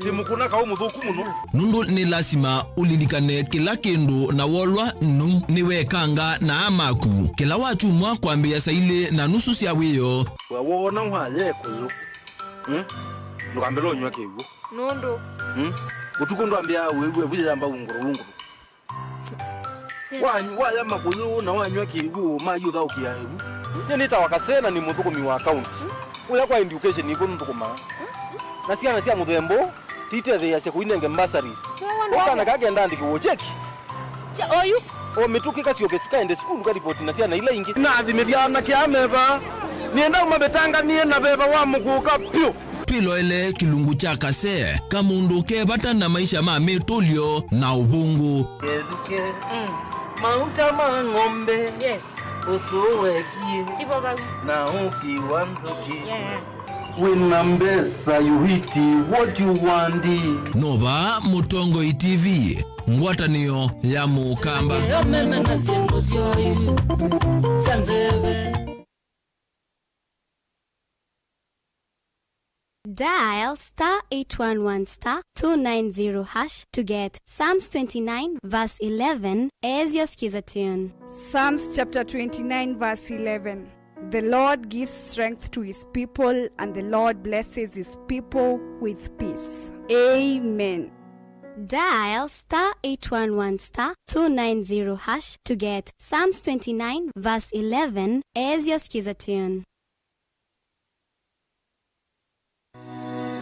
Ti mũkũna kaũ mũthũku mũno. Nũndũ nĩ lasima ũlilikane kĩla kĩndũ, na wolwa nũu nĩwekanga na aa maku. Kĩla wakyumwa kwambĩĩa saa ilĩ na nusu sya wĩoo. We woona waya ĩkũyũ, mm? Ndũkambĩle ũnyw'a kĩw'ũ. Nũndũ? Mm? Ũtukũ ndwambĩaa wĩw'e vu yĩyamba ungũrũlungũrũ. Wa- waya makũyũ na wanyw'a kĩw'ũ, mayũthaũkĩa ĩvu. Nyie nĩtawa Kasee na nĩ mũthũkũmi wa kaunti. Ũya kwa education nĩkw'o nũthũkũmaa. Na syana sya mũthemba ũũ titetheeasya kũinenge bursaries. Ũkana kaa kenda andĩkĩwe cheki. Cha oyu. O mĩtũkĩ kasyoke sukaende sukulu karipoti na syana ila ingĩ. Nathimĩthya anake ameva. Nĩenda ũmavĩtanganie na veva wa mũkũka pyũ. Twĩloele kĩlungu kya Kasee, kamũndũ ke vata na maisha ma mĩtũlyo na ũvũngũ. Kĩthukĩ, mm, mauta ma ng'ombe, yes, ũsũ wekie, ivo vau, na ũki wa nzũkĩ. Yeah. Wĩna mbesa, you eat what you want. Nova Mũtongoi T V, ngwatanĩo ya Mũkamba. Eo meme na syĩndũ syoyu sya nzeve. Dial star eight one one star two nine zero hash to get Psalms twenty-nine verse eleven as your skiza tune. Psalms chapter twenty-nine verse eleven. The Lord gives strength to his people, and the Lord blesses his people with peace. Amen. Dial star eight one one star two nine zero hash to get Psalms twenty-nine verse eleven as your skiza tune.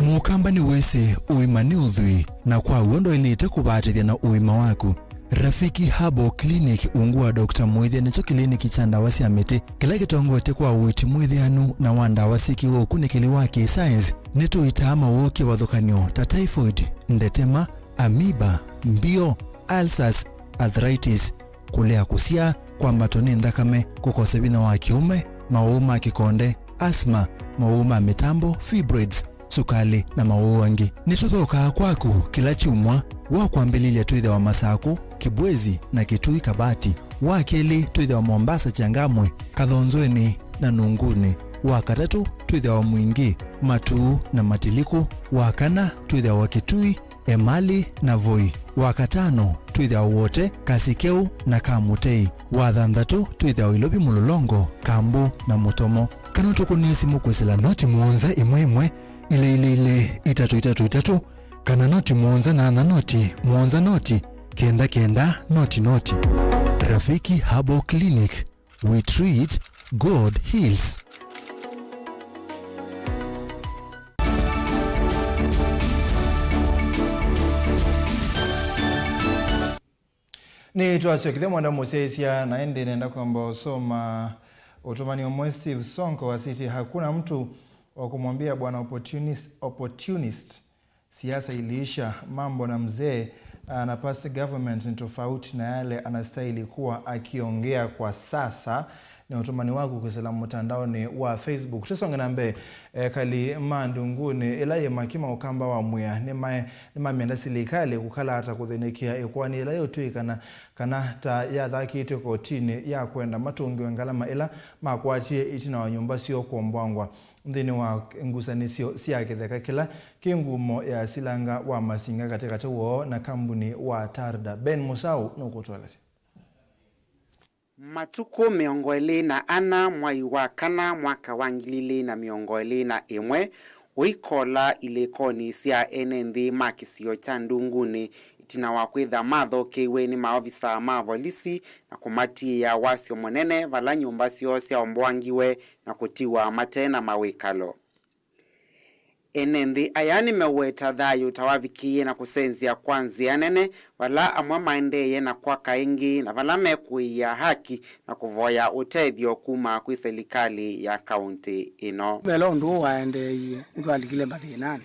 Mũkamba nĩwĩsĩ ũima nĩ ũthwii, na kwa w'o ndwaĩlĩte kũvatĩthya na ũima waku. Rafiki Herbal Clinic, ungu wa Doctor Mwĩthya, nĩkyo kĩliniki kya ndawa sya mĩtĩ kĩla kĩtongoetye kwa ũiiti mwĩthĩanu na wa ndawa syĩkĩwe ũkunĩkĩli wa kĩ-science. Nĩtũitaa mawoo kĩvathũkany'o ta typhoid, ndetema, amoeba, mbio, ulcers, arthritis, kũlea kũsyaa, kwambatwa nĩ nthakame, kũkosa vinya wa kĩũme, mawoo ma kĩkonde, asthma, mawoo ma mĩtambo, fibroids, sukalĩ, na mawoo angĩ. Nĩtũthokaa kwaku kĩla kyumwa. Wa kwambĩlĩlya twĩthĩawa Masakũ, Kibwezi, na Kitui Kabati. Wa kelĩ twĩthĩawa Mombasa, Changamwe, Kathonzweni, na Nunguni. Wa katatũ twĩthĩawa Mwingi, Matuu, na Matiliku. Wa kana twĩthĩawa Kitui, Emali, na Voi. Wa katano twĩthĩawa Wote, Kasikeu, na Kamutei. Wa thanthatũ twĩthĩawa Ilovi, Mũlolongo, Kambu, na Mũtomo. Kana ũtũkũnĩe simũ kwĩsĩla noti mũonza ĩmwe ĩmwe, ilĩ ilĩ ilĩ, itatũ itatũ itatũ, kana noti mũonza nyanya noti, mũonza noti, kenda kenda, noti noti. Rafiki Herbal Clinic, we treat, God heals. Nĩtwasyokethya mwenda mũsyaĩĩsya, na ĩndĩ nenda kwamba ũsoma ũtũmani ũmwe Steve Sonko wasĩtye, "Hakuna mtu wa kumwambia bwana opportunist, opportunist, siasa iliisha, mambo na mzee, ah, na past government ni tofauti na yale anastahili kuwa akiongea kwa sasa." Nĩ ũtũmani waku kwĩsĩla mũtandaonĩ wa Facebook. Tũsonge na mbee. Ekali ma Ndungunĩ ĩla yĩ Makima, Ũkamba wa Mwĩa nĩmae- nĩmamenda silikalĩ kũkala ata kũthĩnĩkĩa ĩkoani ĩla yĩũtw'ĩkana kana ta yathakĩtwe kotinĩ ya kwenda matũngĩwe ngalama ĩla makwatie ĩtina wa nyũmba syoo kũomboangwa nthĩnĩ wa ngusanĩsyo sya kĩtheka kĩla kĩ ngumo ya silanga wa masinga katĩ katĩ woo na kambuni wa Tarda. Ben Musau nũkũtũelesya. Matukũ mĩongo ĩlĩ na ana mwai wa kana mwaka wa ngili ilĩ na mĩongo ĩlĩ na ĩmwe, ũikola ilĩkonĩ sya ene nthĩ ma kĩsio kya Ndungunĩ, ĩtina wa kwĩtha mathokeiwe nĩ maovisaa ma volisi na kũmatiĩa wasyo mũnene vala nyũmba syoo syaomboangiwe na kũtiwa mate na mawĩkalo. Ene nthĩ aya nĩmeũweta thayũ ta wavikĩie na kũsenzya kwa nzĩa nene, vala amwe maendeeye na kwaka ĩngĩ, na vala mekũĩĩa haki na kũvoya ũtethyo kuma kwĩ silikalĩ ya kaũntĩ ĩno. Vela ũndũ ũũ waendeeie, nĩtwalikile mathĩnanĩ,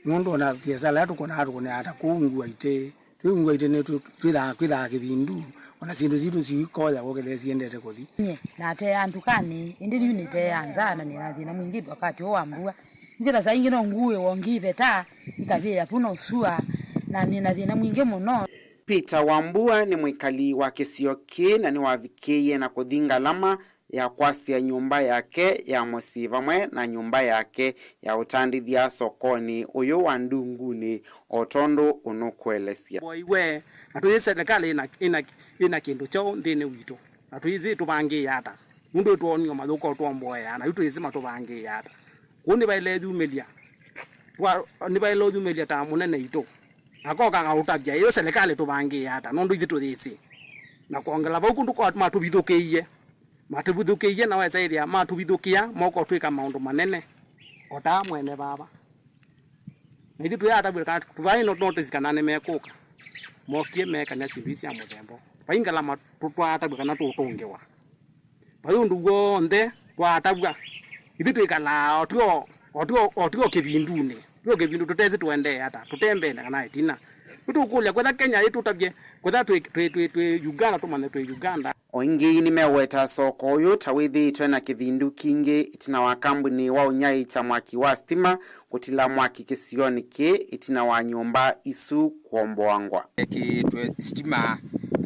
nũndũ ona viasala ĩla tũkũnaa, tũkũnaa ta kũu Ngua Itĩ. Twĩ Ngua Itĩ nĩ twĩ- twĩthaa- kwĩthaa kĩvindu, ona syĩndũ sitũ siikoya wokethee siendete kũthi. Nyie nateaa ndukanĩ, ĩndĩ yu nĩteaa nzaa na nĩ na thĩna mwingĩ wakati ũũ wa mbua. Nĩkwĩtha saa ingĩ no nguĩwe ngĩveta, ikavĩĩa vu no sua, na nĩ na thĩna mwingĩ mũno. Peter Wambua nĩ mwĩkali wa kĩsio kĩĩ na nĩwavikĩie na kũthi ngalama ya kwasya nyũmba yake ya mũsyĩ vamwe na nyũmba yake ya ũtandĩthya sokonĩ ũyũ wa Ndungunĩ, o tondũ ũnũkũelesya. Mboiwe, na tũyĩ serikali ĩna, ĩna, ĩna kĩndũ kyaũ nthĩnĩ witũ, na tũyĩsĩ tũvangĩĩa ata, nũndũ ĩtwonio mathũka ũtwomboea, na yu tũyĩsĩ matũvangĩĩa ata. Kũu nĩvaĩleyumĩlya, twa-, nĩvaĩleũyumĩlya ta mũnene itũ, akoka akaũtavya ĩyo serikali tũvangĩĩa ata, nũndũ ithyĩ tũyĩsĩ. Na kwongela vau kũndũ kwa matũvithũkĩie, matũvithũkĩie na wesa ĩthĩa matũvithũkĩa moka ũtwĩka maũndũ manene, o ta mwene vava. Na ithyĩ tũyatavw'a kana tũvaĩ no notice kana nĩmekũka. Mokie meekany'a syĩndũ ii sya mũthemba ũũ. Vai ngalama tũ-, twatavw'a kana tũũtũngĩwa. Vai ũndũ w'onthe twatavw'a. Ithyĩ twĩkalaa o twĩ o, o twĩ o, o twĩ o kĩvindunĩ. Twĩ o kĩvindu tũtesĩ tũendee ata, tũtembee na kana ĩtina. Nĩtũkũlya kwetha Kenya ĩtũtavye, kwetha twĩ, twĩ, twĩ, twĩ Uganda, tũmanye twĩ Uganda. O ĩngĩ nĩmeweta soko ũyũ ta wĩthĩĩtwe na kĩvindu kingĩ ĩtina wa kambuni wa ũnyaĩĩkya mwaki wa sitima kũtila mwaki kĩsionĩ kĩĩ ĩtina wa nyũmba isu kũomboangwa. Ekĩĩtwe sitima,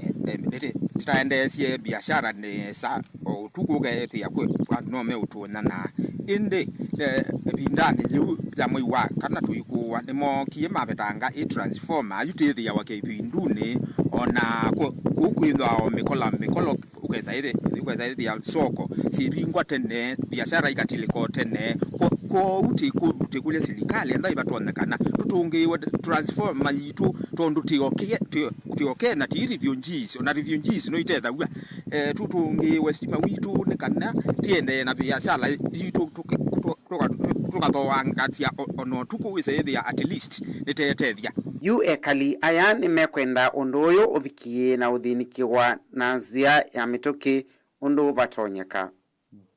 eh, eh, ĩtĩ, tũtaendeesye biashara nesa, o ũtukũ ũkethĩa kwĩ andũ no meũtũnyana. Ĩndĩ, eh, ĩvindanĩ yĩu ya mwei wa kana tũikũwa, nĩmookie mavetanga ĩ transformer, yu tĩthĩawa kĩvindunĩ, o na kũ-, kũu kwĩthwa o mĩkola, mĩkolo ũkesa ĩthĩ-, ũkesa ĩthĩa soko syĩvingwa tene, biashara ikatilĩka o tene. Kwo-, kwoou tĩkũ-, tĩkũlya silikalĩ enda ĩvatonyekana tũtũngĩĩwe transformer yitũ, tondũ tĩ o kĩ-, tĩ o, tĩ o Kenya, ti refugees, o na refugees no itethaw'a. Eh, tũtũngĩĩwe sitima witũ nĩ kana tiendee na biashara yitũ tũka-, tũka-, tũka-, tũkathoangatya o-, o na ũtukũ wĩsa ĩthĩa at least nĩtetethya. Yu ekali aya nĩmekwenda ũndũ ũyũ ũvikĩĩe na ũthĩnĩkĩwa na nzĩa ya mĩtũkĩ ũndũ vatonyeka.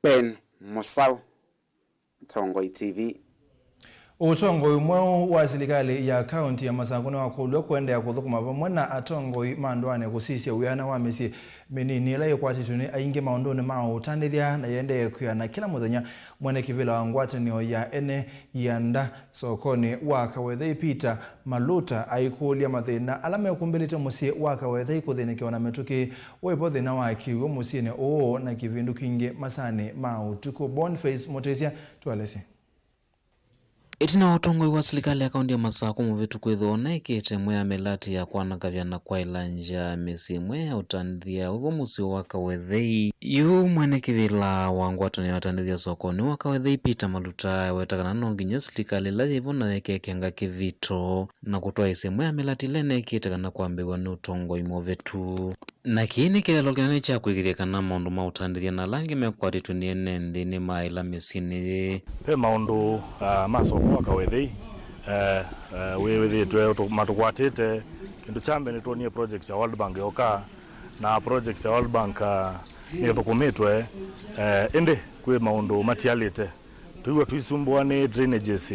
Ben Mũsaũ, Tongoi T V. Ũtongoi mweũ wa silikalĩ ya kaunti ya Masakũ nĩwakũlw'a kũendeea kũthũkũma vamwe na atongoi ma ndũanĩ kũsisya wĩana wa mĩsyĩ mĩnini ĩla yĩkwatĩtwe nĩ aingĩ maũndũnĩ ma ũtandĩthya na yĩendee kwĩana kĩla mũthenya. Mwene kĩvĩla wa ngwatanĩo ya ene ianda sokonĩ wa Kawethei, Peter Maluta, aikũlya mathĩna ala mekumbĩlĩte mũsyĩ wa Kawethei kũthĩnĩkĩwa na mĩtũkĩ. Wĩvo thĩna wa kĩw'ũ mũsyĩnĩ ũũ na kĩvindu kingĩ masaanĩ ma ũtukũ? Boniface Mũtĩsya, tũelesye. Ĩtina wa ũtongoi wa silikalĩ ya kaunti ya Masakũ mũvĩtu kwĩthĩwa ũnaĩkĩte ĩmwe ya mĩlatĩ ya kwanakavya na kwaĩla nzĩa mĩsyĩ ĩmwe ya ũtandĩthya wĩvo mũsyĩ wa Kawethei, yu mwene kĩvĩla wa ngwatanĩo ya atandĩthya sokonĩ wa Kawethei, Peter Maluta, aweta kana no nginya silikalĩ ĩla yĩvo nayo ĩkekenga kĩthito na kũtwaĩĩsya ĩmwe ya mĩlatĩ ĩla ĩnaĩkĩte kana kwambĩĩw'a nĩ ũtongoi mũvĩtu. Na kĩĩ nĩ kĩeleelo kĩnene kya kũĩkĩĩthya kana maũndũ ma ũtandĩthya na ala angĩ mekwatĩtwe nĩ ene nthĩ nĩmaaĩla mĩsyĩnĩ yĩĩ. Ve maũndũ, ah, ma soko wa Kawethei, eh, eh, wĩw'ĩthĩtwe ũtũ-, matũkwatĩte. Kĩndũ kya mbee nĩtwonie project ya World Bank yoka, na project ya World Bank, ah, nĩthũkũmĩtwe, eh, ĩndĩ kwĩ maũndũ matialĩte. Twĩw'a tũisumbũa nĩ drainages,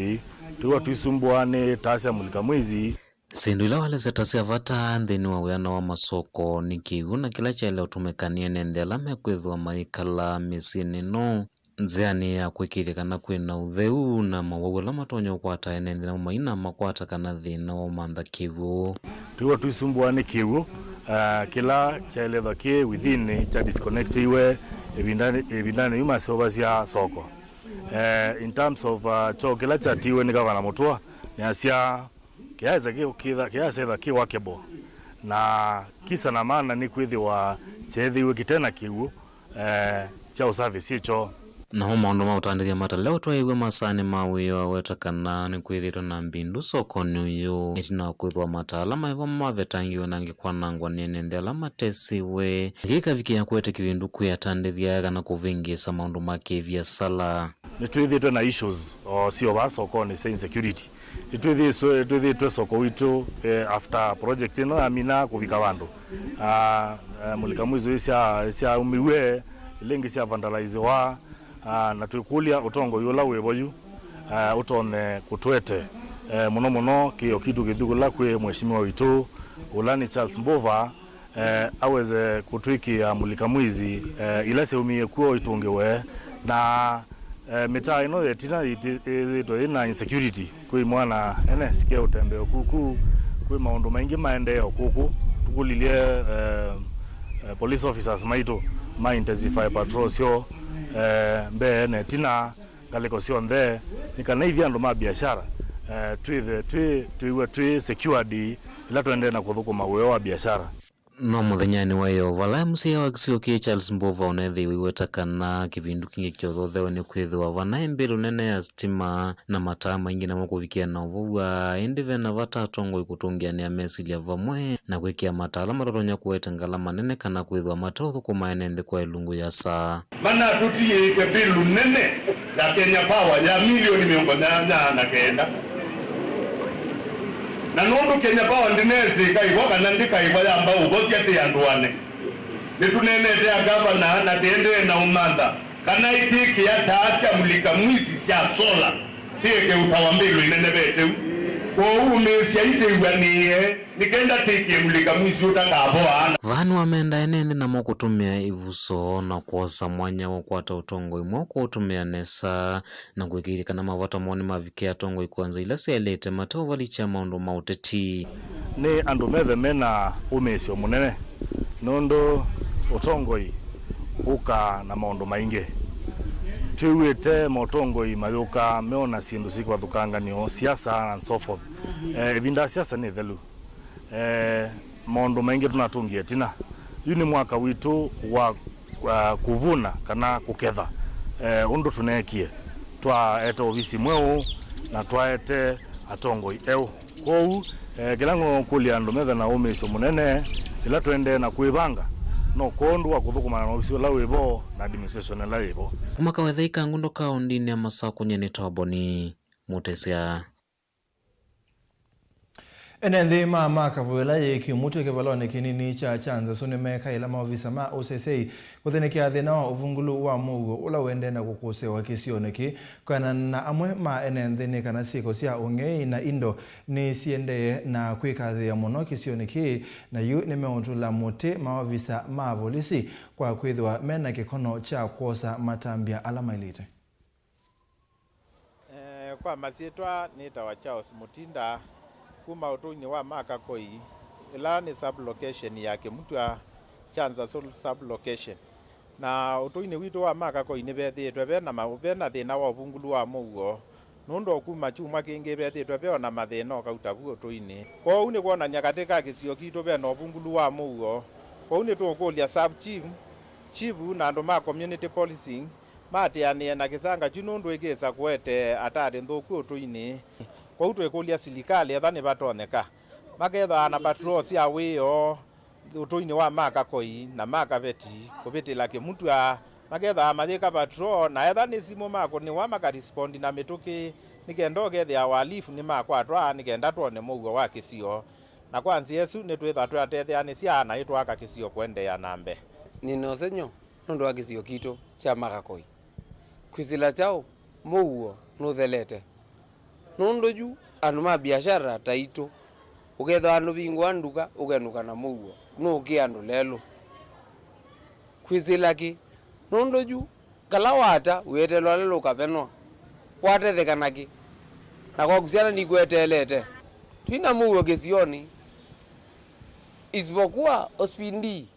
twĩw'a tũisumbũa nĩ taa sya mulika mwizi. Syĩndũ ila walesya ta sya vata nthĩnĩ wa wĩana wa masoko nĩ kĩw'ũ na kĩla kyaĩle ũtũmĩka nĩ ene nthĩ ala mekwĩthĩwa mayĩkala mĩsyĩnĩ ĩno. Nzĩanĩ ya kũĩkĩĩthya kana kwĩ na ũtheu na mawau ala matonya ũkwata ene nthĩ namo maina makwata kana thĩna wa ũmantha kĩw'ũ. Twĩw'a tũisumbũa nĩ kĩw'ũ, ah, kĩla kyaĩlethwa kĩ within kya disconnectiwe ĩvindanĩ, ĩvindanĩ yu maseũvasya soko. Eh, in terms of, ah, kyoo kĩla kyatiiwe nĩ Gavana Mũtua, nĩasya, Kĩyaĩsa kĩ-, kĩtha-, kĩyaĩsa kĩ workable, na kisa na maana nĩ kwĩthĩwa kyeethĩiwe kĩte na kĩw'ũ, eh, kya ũsavĩsya kyoo. Namo maũndũ ma ũtandĩthya matalea ũtwaĩĩw'e masaanĩ ma wĩoo aweta kana nĩkwĩthĩĩtwe na mbindu sokonĩ ũyũ, ĩtina wa kwĩthĩwa mataala maĩvo mavetangiwe na angĩ kwanangwa nĩ ene nthĩ ala matesiwe, na kĩĩ kĩkavikĩa kũete kĩvindu kwĩ atandĩthya kana kũvĩngĩĩsa maũndũ ma kĩviasala. Nĩtwĩthĩĩtwe na issues o sio vaa sokonĩ sya insecurity. Nĩtwĩthĩĩswe-, nĩtwĩthĩĩtwe soko witũ, eh, after project ĩno yamina kũvika vandũ. Ah, eh, mulika mwizi sya, syaumiw'e, ila ingĩ sya vandalizewa, ah, na twĩkũlya ũtongoi ũla wĩvo yu, ah, ũtonye kũtwete, eh, mũno mũno kĩo kitũ kĩthu kũla kwĩ mheshimiwa witũ, ũla nĩ Charles Mbuva, eh, aweze kũtwĩkĩa mulika mwizi, eh, ila syaumie kw'o itũngĩwe, na, eh, mĩtaa ĩno yetina yĩti-, yĩthĩĩtwe yĩna insecurity, kwĩ imwana ene sike ũtembeo kuku, kwĩ maũndũ maingĩ maendee o kũkũ. Tũkũlilye, eh, eh, police officers maitũ Ma intensify patrol syoo, eh, mbee na ĩtina, ngalĩko syonthe, nĩ kana ithyĩ andũ ma biashara, eh, twĩthe twĩ, twĩw'e twĩ secured ĩla tũendee na kũthũkũma wĩa wa biashara. No mũthenyanĩ wa ĩyoo vala M C A wa kĩsio kĩĩ Charles Mbuva ũneethĩiwe aiweta kana kĩvindu kingĩ kĩothothewe nĩ kwĩthĩwa vanaĩ mbĩlũ nene ya sitima na mataa maingĩ namo kũvikĩa na ũvow'a, ĩndĩ ve na vata atongoi kũtũngĩanĩa mesilya vamwe na kwĩkĩa mataa ala matatonya kũete ngalama nene kana kwĩthĩwa mateũthũkũma ene nthĩ kwa ĩlungu ya saa. Manatũtiĩĩsye mbĩlũ nene ya Kenya Power ya milioni mĩongo nyanya na kenda. Na nũndũ Kenya Power ndĩneesĩka ĩvo kana ndĩkaĩvwa yamba ũvosya tĩ andũanĩ, nĩtũneenete a ngavana na tĩendee na ũmantha kana ĩtĩkĩa taa sya mulika mwizi sya sola tĩeke ũtawa mbĩlũ ĩnenevete ũu. Kwoou ũmĩĩsya itĩw'anĩe nĩ kenda tĩkie mulika mwizi ũtakavoa. Vaa nĩwamenda ene nthĩ namo kũtũmĩa ĩvuso na kwosa mwanya wa kũkwata ũtongoi mweũ kũũtũmĩa nesa, na kũĩkĩĩthya kana mavata moo nĩmavikĩa atongoi kwa nzĩa ila syaĩlĩte mateũvalikya maũndũ ma ũteti. Nĩ andũ methe mena ũmĩĩsyo mũnene, nũndũ ũtongoi ũkaa na maũndũ maingĩ. Twĩw'ĩte motongoi mayũkaa meona syĩndũ syĩkũvathũkanganĩo, siasa and so forth. Eh, ĩvinda ya siasa nĩ ĩthelu. Eh, maũndũ maingĩ tũnatũngie ĩtina. Yu nĩ mwaka witũ wa, wa kũvuna kana kũketha, eh, ũndũ tũneekie. Twaete ovisi mweũ na twaete atongoi eũ. Kwoou, eh, kĩla ngũkũlya andũ methe na ũmĩĩsyo mũnene, ĩla tũendee na kwĩvanga, no kwondũ wa kũthũkũmana na ovisi ũla wĩvo na administration ĩla yĩvo. Kuma Kawethei Kangundo kaũndĩnĩ ya Masakũ, nyie nĩ Toboni Mũtesya. Ene nthĩ ma Makakũi ĩla yĩ Kĩmutwe kĩvalonĩ kĩnini kya Kyanzasu nĩmekaĩla maovisa ma ũseseĩ kũthĩnĩkĩa thĩna wa ũvungũlu wa mũuo ũla ũendee na kũkũsĩĩwa kĩsionĩ kĩĩ. Kwĩanana na amwe ma ene nthĩ nĩ kana syĩko sya ũng'ei na indo nĩsiendee na kwĩkathĩĩa mũno kĩsionĩ kĩĩ, na yu nĩmeũtũla mũtĩ maovisa ma volisi kwa kwĩthĩwa me na kĩkono kya kwosa matambya ala maĩlĩte. Eh, kwa masyĩtwa nĩtawa Charles Mutinda, kuma ũtũinĩ wa Makakũi, ĩla nĩ sub-location ya Kĩmutwa, Kyanzasu sub-location. Na ũtũinĩ witũ wa Makakũi nĩvethĩĩtwe ve na ma-, ve na thĩna wa ũvungũlu wa mũuo, nũndũ o kuma kyumwa kĩngĩ vethĩĩtwe ve o na mathĩna o kauta vu ũtũinĩ. Kwoou nĩ kwonany'a katĩ ka kĩsio kitũ ve na ũvungũlu wa mũuo. Kwoou nĩtũũkũlya sub chief, chief na andũ ma community policing, maatĩanĩe na kĩsanga kyu nũndũ ĩkĩsa kũete atarĩ nthũku ũtũinĩ. Kwoou twĩkũlya silikalĩ etha nĩvatonyeka makethĩwa na patrol sya wĩoo ũtũinĩ wa Makakũi na Makaveti kũvĩtĩla Kĩmutwa, makethĩwa mayĩka patrol, na etha nĩ simũ makũnĩwa makarespondi na mĩtũkĩ nĩ kenda ũkethĩa wahalifu nĩmakwatwa nĩ kenda twone mũuo wa kĩsio. Na kwa nzĩa ĩsu nĩtwĩthwa twatetheanĩsya na ĩtwaka kĩsio kũendeea na mbee. Nĩ na ũsengy'o nũndũ wa kĩsio kitũ kya Makakũi. Kwĩsĩla kyaũ mũuo nũthelete? Nũndũ yu andũ ma biashara taitũ, ũkethĩwa nũvingũa nduka ũkenũka na mũuo, nũũkĩa andũ lelũ. Kwĩsĩla kĩ? Nũndũ yu kala wata wĩetelwa lelũ ũkavenwa, watetheka nakĩ? Na kwaku syana nikweteelete. Twĩ na mũuo kĩsionĩ, isipokuwa Ospindi.